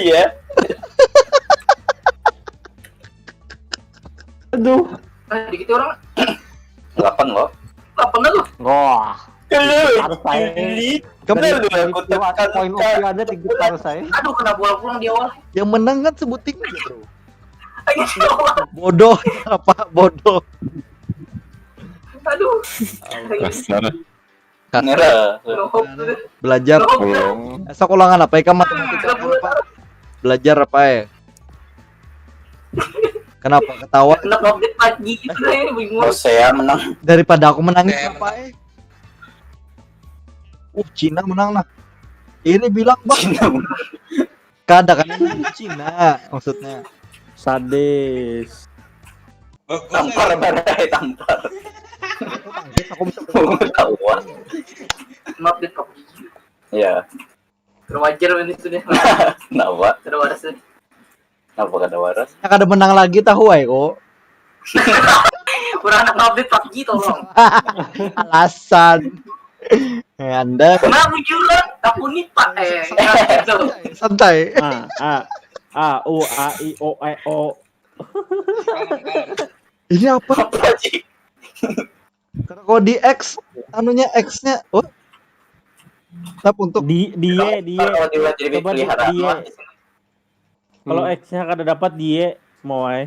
Iya. Aduh. Nah, dikit orang Delapan loh. Apa tuh? Wah. Kenapa? Harus saya. Ini Dari kenapa aku point of view tekan ada tiga harus saya. Aduh, kena bola pulang di awal. Yang menang kan sebuting aja, bro. Ayo, Bodoh, apa? Bodoh. Aduh. Kasar. Nera. No hope tuh. Belajar. Tolong. Esok ulangan apa ya, matematika? Kenapa? Belajar apa ya? Kenapa ketawa? Kena covid lagi gitu deh, bingung. Oh, saya menang. Daripada aku menangis, kenapa eh? Uh, Cina menang nah. Ini bilang, Bang, kada kan, ini Cina maksudnya. Sadis. Tampar barai tampar. Aku bisa Tawa. Maaf deh, Pak. Ya. Wajar ini sudah. Kenapa? Sudah waras deh. Kenapa kada waras? Ya, kada menang lagi tahu ai kok. Kurang anak update PUBG, tolong. Alasan. Eh, anda Nah, bujuran, aku nih, Pak. Eh, gitu. Santai. A, A, A, U, A, I, O, E, O. Ini apa? Apa sih? Karena kalau di X, anunya X-nya, oh. Tap untuk Di, die, die. Kalau dilihat jadi Coba di, peliharaan die. mah. Kalau X-nya kada dapat die, mau ai.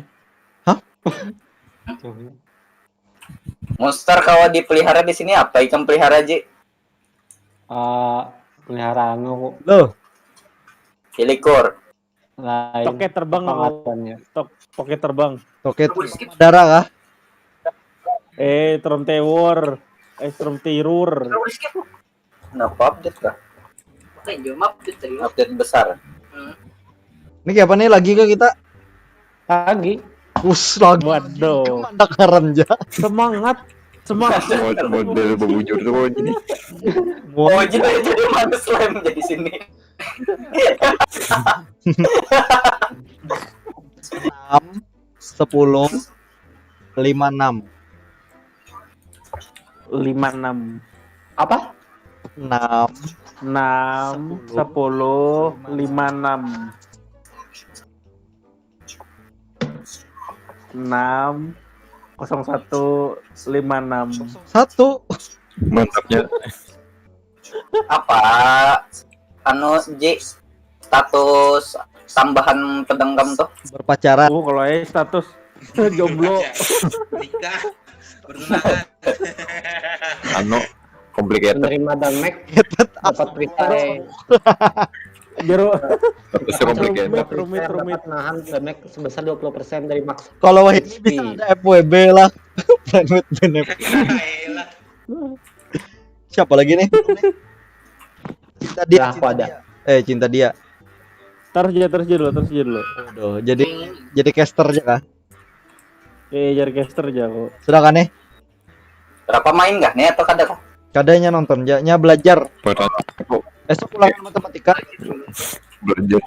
Monster kalau dipelihara di sini apa? Ikam pelihara, Ji? Eh, pelihara anu, Loh, Silikur. lain. Toke terbang aku. Pengatannya. Tok, toke terbang. toke darah kah? Eh, Tromtewor. Eh, Tromtirur. Terus skip. Kenapa update kah? Oke, jawab update tadi. Update besar. Hmm. Ini kayak apa nih, lagi ke kita? Lagi. Us, lagi. Waduh. Mandak haram ja. Semangat. Semangat. Mod- Model bebujur tuh kalau gini. Oh, jadi jadi mana slam jadi sini. Enam, sepuluh, lima enam. Lima enam. Apa? Enam, Enam, sepuluh, lima enam. Enam, kosong satu, lima enam. satu. Mantapnya. Apa? Anu, Ji, status tambahan pedang kamu tuh? Berpacaran. Oh, kalau eh status jomblo. Nikah. Bertunangan. Anu, complicated. Menerima damage dapat perisai. Jero. Terus complicated. Rumit, rumit, rumit. Dapat nahan damage sebesar dua puluh persen dari max. Kalau wah ini H P. Bisa ada F W B lah. Plan with benefit. Ayolah. Siapa lagi nih? Cinta dia. Lah, aku Cinta ada. Dia. Eh, cinta dia. Terus aja, terus aja dulu, terus aja dulu. Aduh, jadi jadi caster aja kah? Eh, jadi caster aja aku. Sudah kan nih? Berapa main kah nih atau kada kah? Kadanya nonton, ja- nya belajar. Padahal aku Esok ulangan matematika. belajar.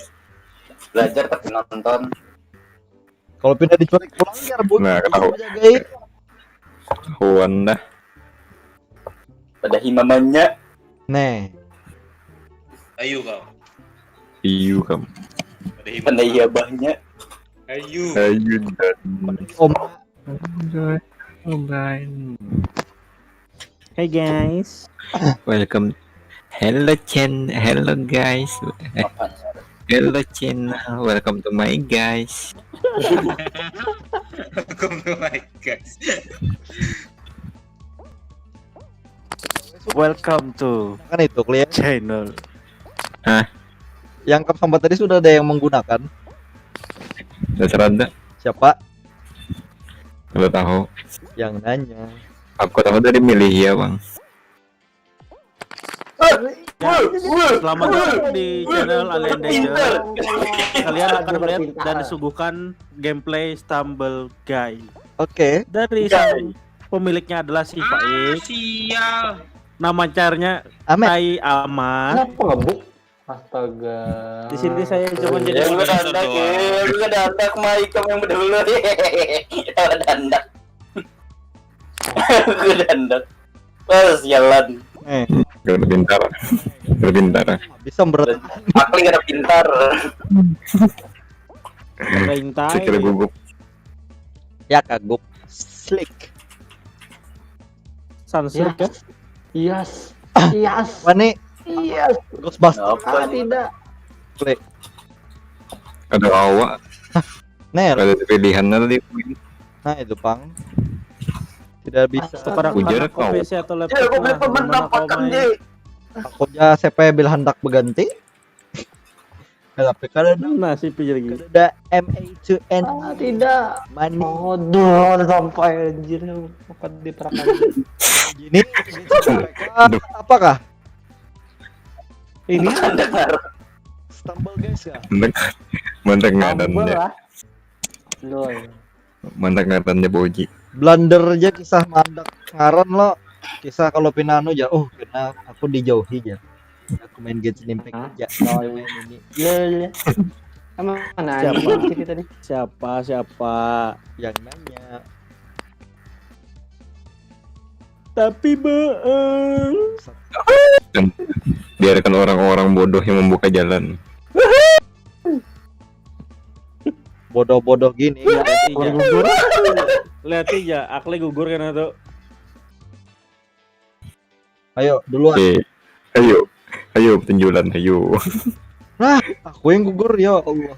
Belajar tapi nonton. Kalau pindah diculik pulang ya rebut. Nah, ketahu. Jagai. Kawan dah. Pada himamanya. Nih. Ayo kau. Iu kamu. Pada hidup. Pada iya bahnya. Ayo. Ayu dan Om. Enjoy. Enjoy. Hey guys. Welcome. Hello Chen, hello guys. Eh, hello channel, welcome to my guys. Welcome to my guys. Welcome to Kan itu klien channel. yang kamu sambat tadi sudah ada yang menggunakan. Dasar ada. Siapa? Kalau tahu. Yang nanya. Aku tahu dari milih ya bang. Selamat datang di channel Alien Danger. Kalian akan melihat dan disuguhkan gameplay Stumble Guy. Oke. Dari sang pemiliknya adalah si Faik. Sial. Nama carnya Amet. Tai Amat. Kenapa ngebuk? Astaga. Di sini saya cuma jadi Ya, gue dandak ya, gue dandak, Mai, kamu yang berdahulu. Kita udah dandak. Gue dandak. Pas jalan. Eh, Gak pintar. Pintar. Bisa berat. Akli kada pintar. Saya kira gugup. Ya kaguk. Slick. Sunset ya? Yes. Yes. Wani. Yes. Ghostbuster. Ah, tidak. Klik. Ada awak. Nih, Ada pilihannya tadi. Nah itu pang. Tidak bisa. Tukar Ujar anak kau. P C atau laptop. Ya, gue beli Nah, pemenang gimana kau pakan main? Ji. Aku aja C P bila hendak berganti. Tapi kada ada, Nah, si Pi lagi. kada ada M A two N Ah, tidak. Money. Aduh, ada sampai anjir. Apa di perakan? Gini. Apakah? Ini Stumble guys ya. Mantap, mantap ngaran tambah ya. Lah. Lol. Mantap ngaran ya Boji. Blunder aja kisah mandak ngaran lo. Kisah kalau pinanu aja. Oh, kena aku dijauhi aja. Aku main Genshin Impact Hah? aja. Lol. Main ini. Lol. Emang mana Siapa? anjing cerita tadi? Siapa siapa? Yang nanya. Tapi beeng. Biarkan orang-orang bodoh yang membuka jalan. Bodoh-bodoh gini. Lihat aja. Lihat aja, akli gugur karena tuh. Ayo duluan. Oke. Ayo. Ayo penjualan, ayo. Aku yang gugur ya Allah.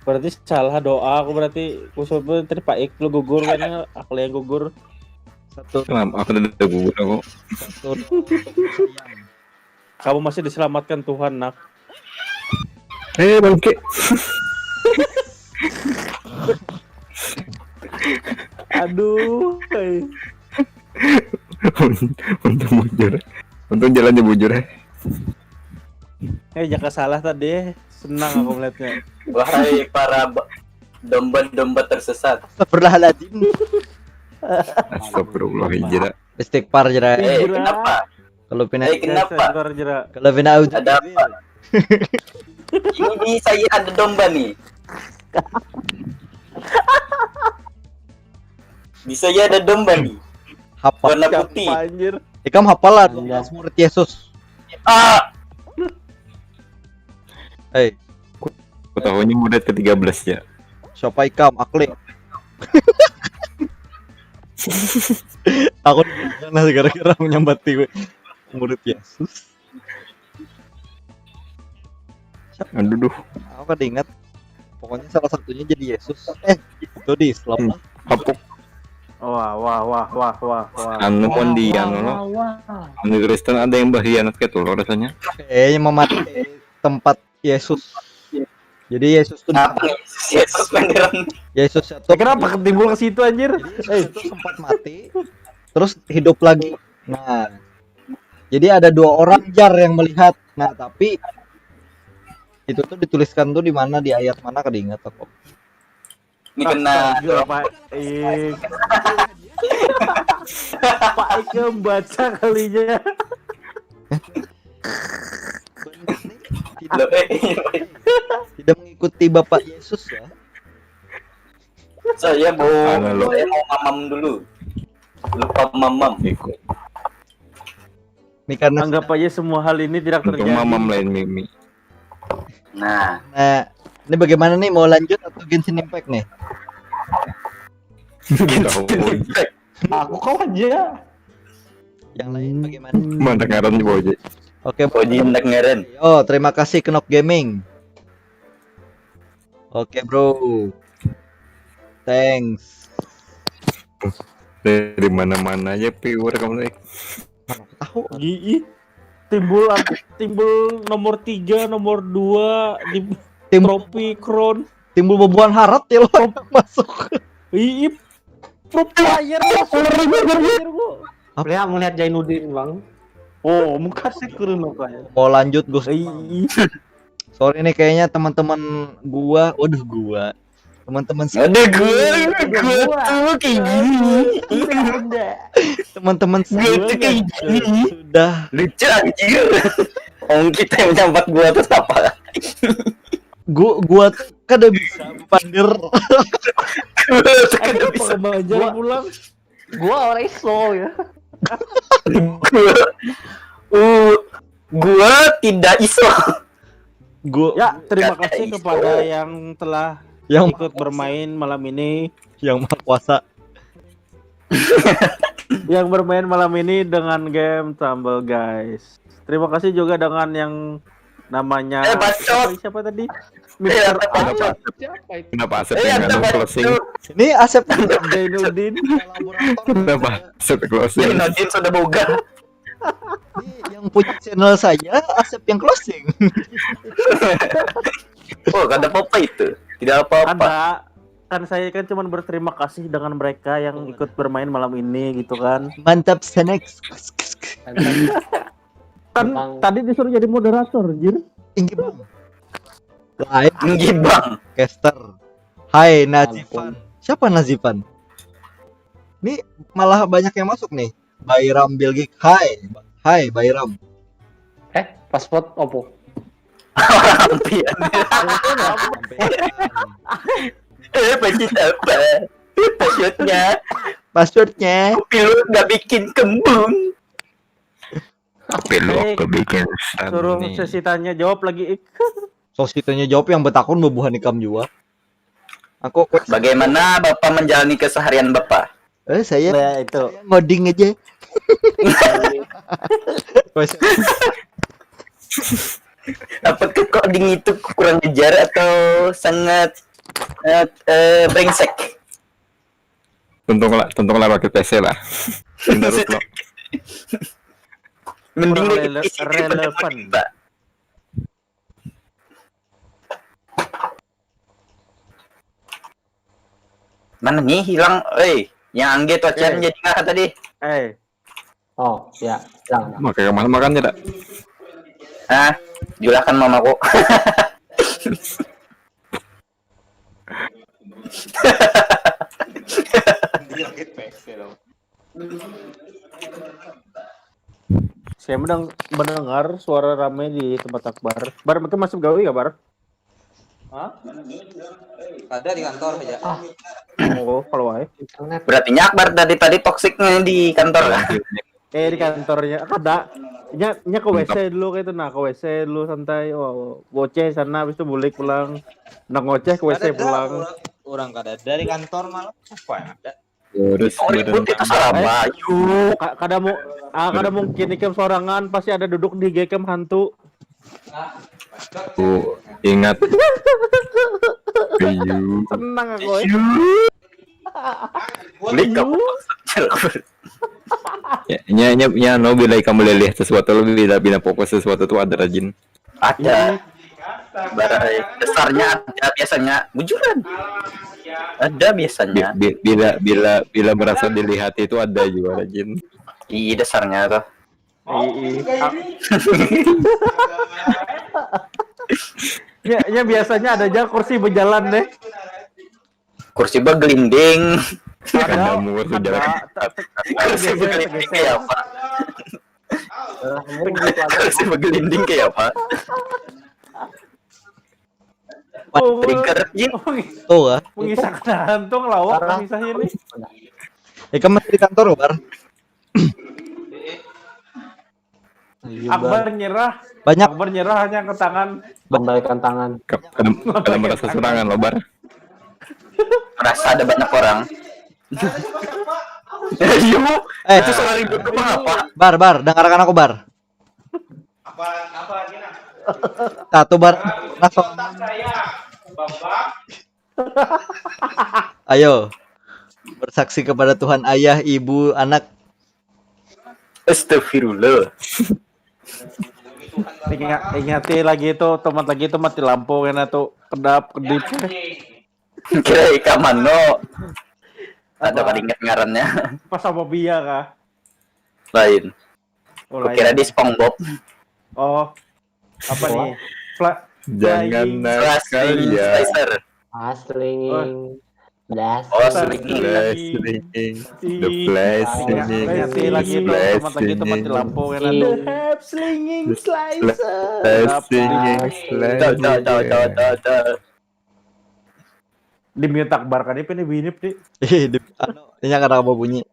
Berarti salah doa aku, berarti kusut tadi paik lu gugur karena akli yang gugur. Satu Kenapa? Aku udah gugur aku. satu doang. Kamu masih diselamatkan Tuhan, nak. Eh bangke. Aduh, hei. Untung bujur. Untung jalannya bujur ya. Eh, jaka salah tadi, senang aku melihatnya. Wahai para ba- domba-domba tersesat. Astagfirullahaladzim. Astagfirullah hijrah. Istighfar jera. Eh, Hijrah. Kenapa? Kalau pina Eh, kenapa? Sabar, Jera. Kalau pina Ada apa? Ini saya ada domba nih. Di saya ada domba nih. Hafal. Warna putih. Siapa, anjir? Ikam hafal lah Anda. Murid Yesus. Ah, Hei, Aku tahunya murid ke tiga belas ya. siapa ikam? Akli. Aku karena gara-gara menyambati gue. Murid Yesus. Aduh duh. Aku kada ingat. Pokoknya salah satunya jadi Yesus. Eh, itu di Islam lah. Hapuk. Wah, wah, wah, wah, wah, wah. Anu mon di anu lo. Wah. Anu Kristen ada yang berkhianat kayak tuh lo rasanya. Eh, yang memakai tempat Yesus. Jadi Yesus tuh apa nih? Yesus beneran. Yesus itu Eh, kenapa timbul ke situ, anjir? Jadi Yesus itu sempat mati, terus hidup lagi. Nah, jadi ada dua orang jar yang melihat. Nah, tapi itu tuh dituliskan tuh di mana, di ayat mana, kada ingat aku. Ini kena Astaga, Pak Ik. Pak Ik membaca kalinya. Loh, eh, Tidak mengikuti Bapak Yesus ya. Saya mau Mana lo? Saya mau mamam dulu. Lupa mamam. Ikut. Ini karena Anggap aja semua hal ini tidak Untung terjadi. Mamam lain Mimi. Nah, Nah, ini bagaimana nih, mau lanjut atau Genshin Impact nih? Tahu. Aku kau aja. Yang lain bagaimana? Mantap ngaran di Boji. Oke, Boji hendak ngeren. Oh, terima kasih Knock Gaming. Oke, bro. Thanks. Dari mana-mana aja viewer kamu nih. Tahu. Ii, timbul aku, timbul nomor tiga, nomor dua di Tim trofi crown. Timbul bebuan harat ya lo masuk. Ii, pro player masuk, pro player gua. Lihat melihat Zainuddin, Bang. Oh, muka sih kurun apa ya? Mau lanjut, Gus. Ii, Sorry nih, kayaknya teman-teman gua, waduh, gua. Teman-teman Ada gue, gue tuh kayak gini. Teman-teman Gue tuh kayak gini. Sudah. Lucu anjir. Om kita yang menyambat gua tuh siapa? Gua gua tuh kada bisa pandir. Gua tuh kada bisa. Banjar pulang. Gua orang iso ya. Gua, uh, gua tidak iso. Gua Ya, terima Kata kasih iso. Kepada yang telah yang ikut bermain malam ini, yang maha kuasa. Yang bermain malam ini dengan game Tumble Guys. Terima kasih juga dengan yang namanya Eh, bacot. siapa, siapa tadi? Iya, Mister bacot. Siapa itu? Kenapa Asep Eh, yang ada anu bacot. Closing? Ini Asep Zainuddin. Kenapa Asep Closing? Zainuddin sudah boga. Ini yang punya channel saya, Asep yang closing. Oh, kada apa-apa itu. Tidak apa-apa. Ada. Kan saya kan cuma berterima kasih dengan mereka yang ikut bermain malam ini gitu kan. Mantap Senex. Kan tadi disuruh jadi moderator, jir. Tinggi bang. Live Gibang. Caster. Hai Nazifan. Siapa Nazifan? Ini malah banyak yang masuk nih. Bayram Bilgik. Hai. Hai Bayram. Eh, password opo? Pian. Eh, password apa? Passwordnya Passwordnya. Kopi lu nggak bikin kembung. Kopi lu Eh, kebikin Suruh nih. Sesi tanya jawab lagi, ik. Sesi tanya jawab yang betakun bebuhan ikam juga. Aku question. Bagaimana Bapak menjalani keseharian Bapak? Eh saya Nah, itu. Saya ngoding aja. Question. Apakah coding itu kurang ajar atau sangat sangat eh, brengsek? Tuntung lah, tuntung lah pakai P C lah. Menurut lo. Mending Kurang pakai rele- P C daripada relevan. coding, Pak. Mana nih hilang? Eh, yang angge tuh Chan Eh. jadi nggak tadi? Eh, Oh, ya. Jangan. Mau kayak mana makannya dak? Hah? Julakan mamaku. Saya mendeng- mendengar suara rame di tempat Akbar. Bar, mungkin masih gawe ya, Bar? Hah? Ada di kantor aja. Oh, kalau wae. Internet. Berarti Akbar dari tadi toksiknya di kantor lah. Eh, di kantornya kada. Nya, nya ke W C dulu kayak itu, nah, ke W C dulu santai. Oh, ngoceh sana, habis itu bulik pulang. Nah, ngoceh ke W C Ada pulang. Orang, orang kada ada di kantor malah. Apa yang ada? Terus Oh, ribut itu salah bayu. Ka- kada mau ah, kada mungkin ikam sorangan, pasti ada duduk di gekem hantu. Aku ingat. Ayu. Tenang aku, eh. Bulik kamu. Ya, nya, nya, nya, no, bila kamu leleh sesuatu, lebih bila, bila fokus sesuatu tuh ada rajin. Ada. Barai. Dasarnya ada biasanya. Bujuran. Ada Bi- biasanya. bi- Bila, bila, bila merasa dilihat itu ada juga rajin. Iya, dasarnya tuh. Ih, ih. Ah. Ya, ya, biasanya ada aja kursi berjalan deh. Kursi begelinding. Kada mungkin Ada. jalan. Ta- ta- Kursi geser, begelinding geser. kayak apa? Kursi begelinding kayak apa? Oh, Trigger, Jin. meng- Tuh ah. Mengisahkan hantu ngelawak, mengisah ini. Ya kamu di kantor loh, Bar. Iya, Akbar nyerah. Banyak Akbar nyerah hanya ke tangan. Membalikan tangan. Ka- Kada, kada merasa serangan loh, Bar. Rasa ada banyak orang. Ayo, Eh, itu suara ribut apa apa? Bar, Bar, dengarkan aku, Bar. Satu, Bar. Langsung. Ayo. Bersaksi kepada Tuhan, ayah, ibu, anak. Astagfirullah. Ingat, ingati lagi itu, tomat lagi itu mati lampu kena tuh, kedap kedip. Kira ikan mano. Ada Apa? Kada ingat ngarannya. Pas apa bia kah? Lain. Oh, Kira di SpongeBob. Oh, apa nih? Fla- Jangan flying- nakal Flashing ya. Slicer. Aslinging. Blast. Oh, Flying- slinging. Flash slinging. The Ih, flash ingat, slinging. ingat lagi itu, Flash tomat lagi itu mati slinging. Lampu kena Ih. tuh. Web slinging slicer. Flash slinging. Flash Tuh, tuh, tuh, tuh, slinging. Tuh, tuh. Di mute Akbar kan ini bini nih. Ih, di, anu, ini kada apa bunyi.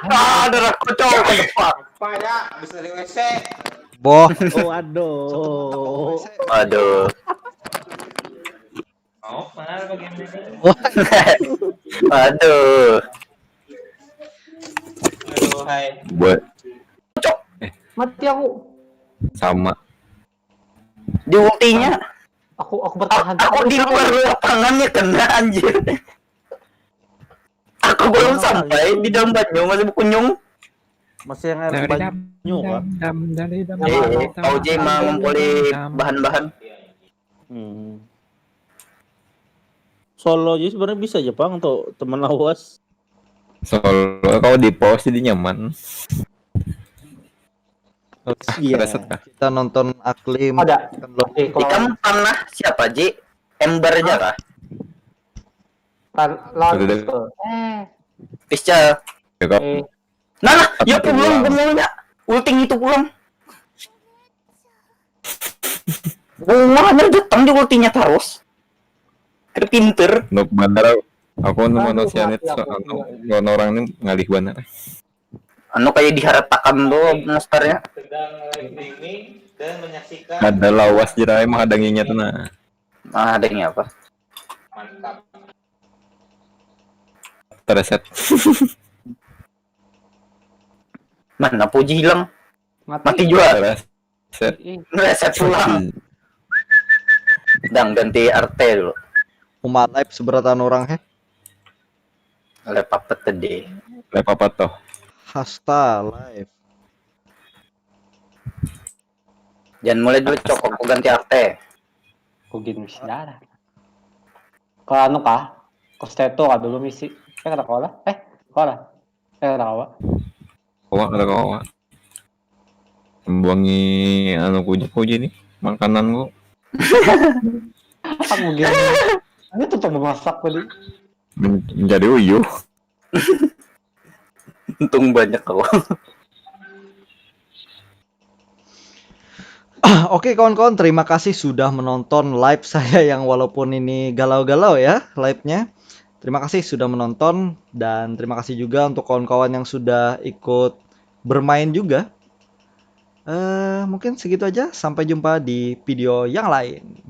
Ah, darah kocok, what the fuck? Apa ya? Habis dari W C. Boh. Oh, aduh. Aduh. Oh, mana bagian ini? Wah, Aduh. Aduh, hai. Buat Mati aku. Sama. Di ultinya, Aku aku bertahan. aku di luar lapangannya kena anjir. Aku belum sampai di dalam banyu masih berkunjung. Masih yang air banyu kah? Eh, kau J mah ngumpuli bahan-bahan. Hmm. Solo aja sebenarnya bisa aja pang tuh teman lawas. Solo kau di pause jadi nyaman. Iya. Reset kah? Kita nonton Aklim. Ada. Kan lo- Eh, kalau Ikam panah siapa Ji? Ember aja kah? Tan- lawan Udah deh. Pistol. Eh, Pistol. Ya kau. eh, Nah, nah, ya pulang bengongnya. Ulting itu pulang. Bengongnya datang di ultinya terus. Kada pinter. Nuk bandar aku nu Aduh, manusia nih mati aku. Anu, lawan orang ini ngalih banar. Anu kayak diharatakan tuh monsternya. Sedang live streaming dan menyaksikan. Ada lawas jirai menghadanginya tuh nah. Nah, adanya apa? Mantap. Tereset. Mana Puji hilang? mati. Mati juga. Tereset. Ih, Reset pulang. Dang, ganti R T dulu. Uma live seberatan orang he. Live apa tadi? Live apa tuh? Hasta live. Jangan mulai dulu cok, aku ganti R T. Kugin wis darah. Ke anu kah? Ke Steto kah dulu misi? Eh, kada kawa lah. Eh, kawa lah. Eh, kada kawa. Kawa ada kawa. Buangi anu kuji kuji nih makanan gua. Aku gin. Ini tuh memasak tadi. Men- Menjadi uyuh. Untung banyak kau. Oke kawan-kawan, terima kasih sudah menonton live saya yang walaupun ini galau-galau ya live-nya. Terima kasih sudah menonton dan terima kasih juga untuk kawan-kawan yang sudah ikut bermain juga. Eh, mungkin segitu aja. Sampai jumpa di video yang lain.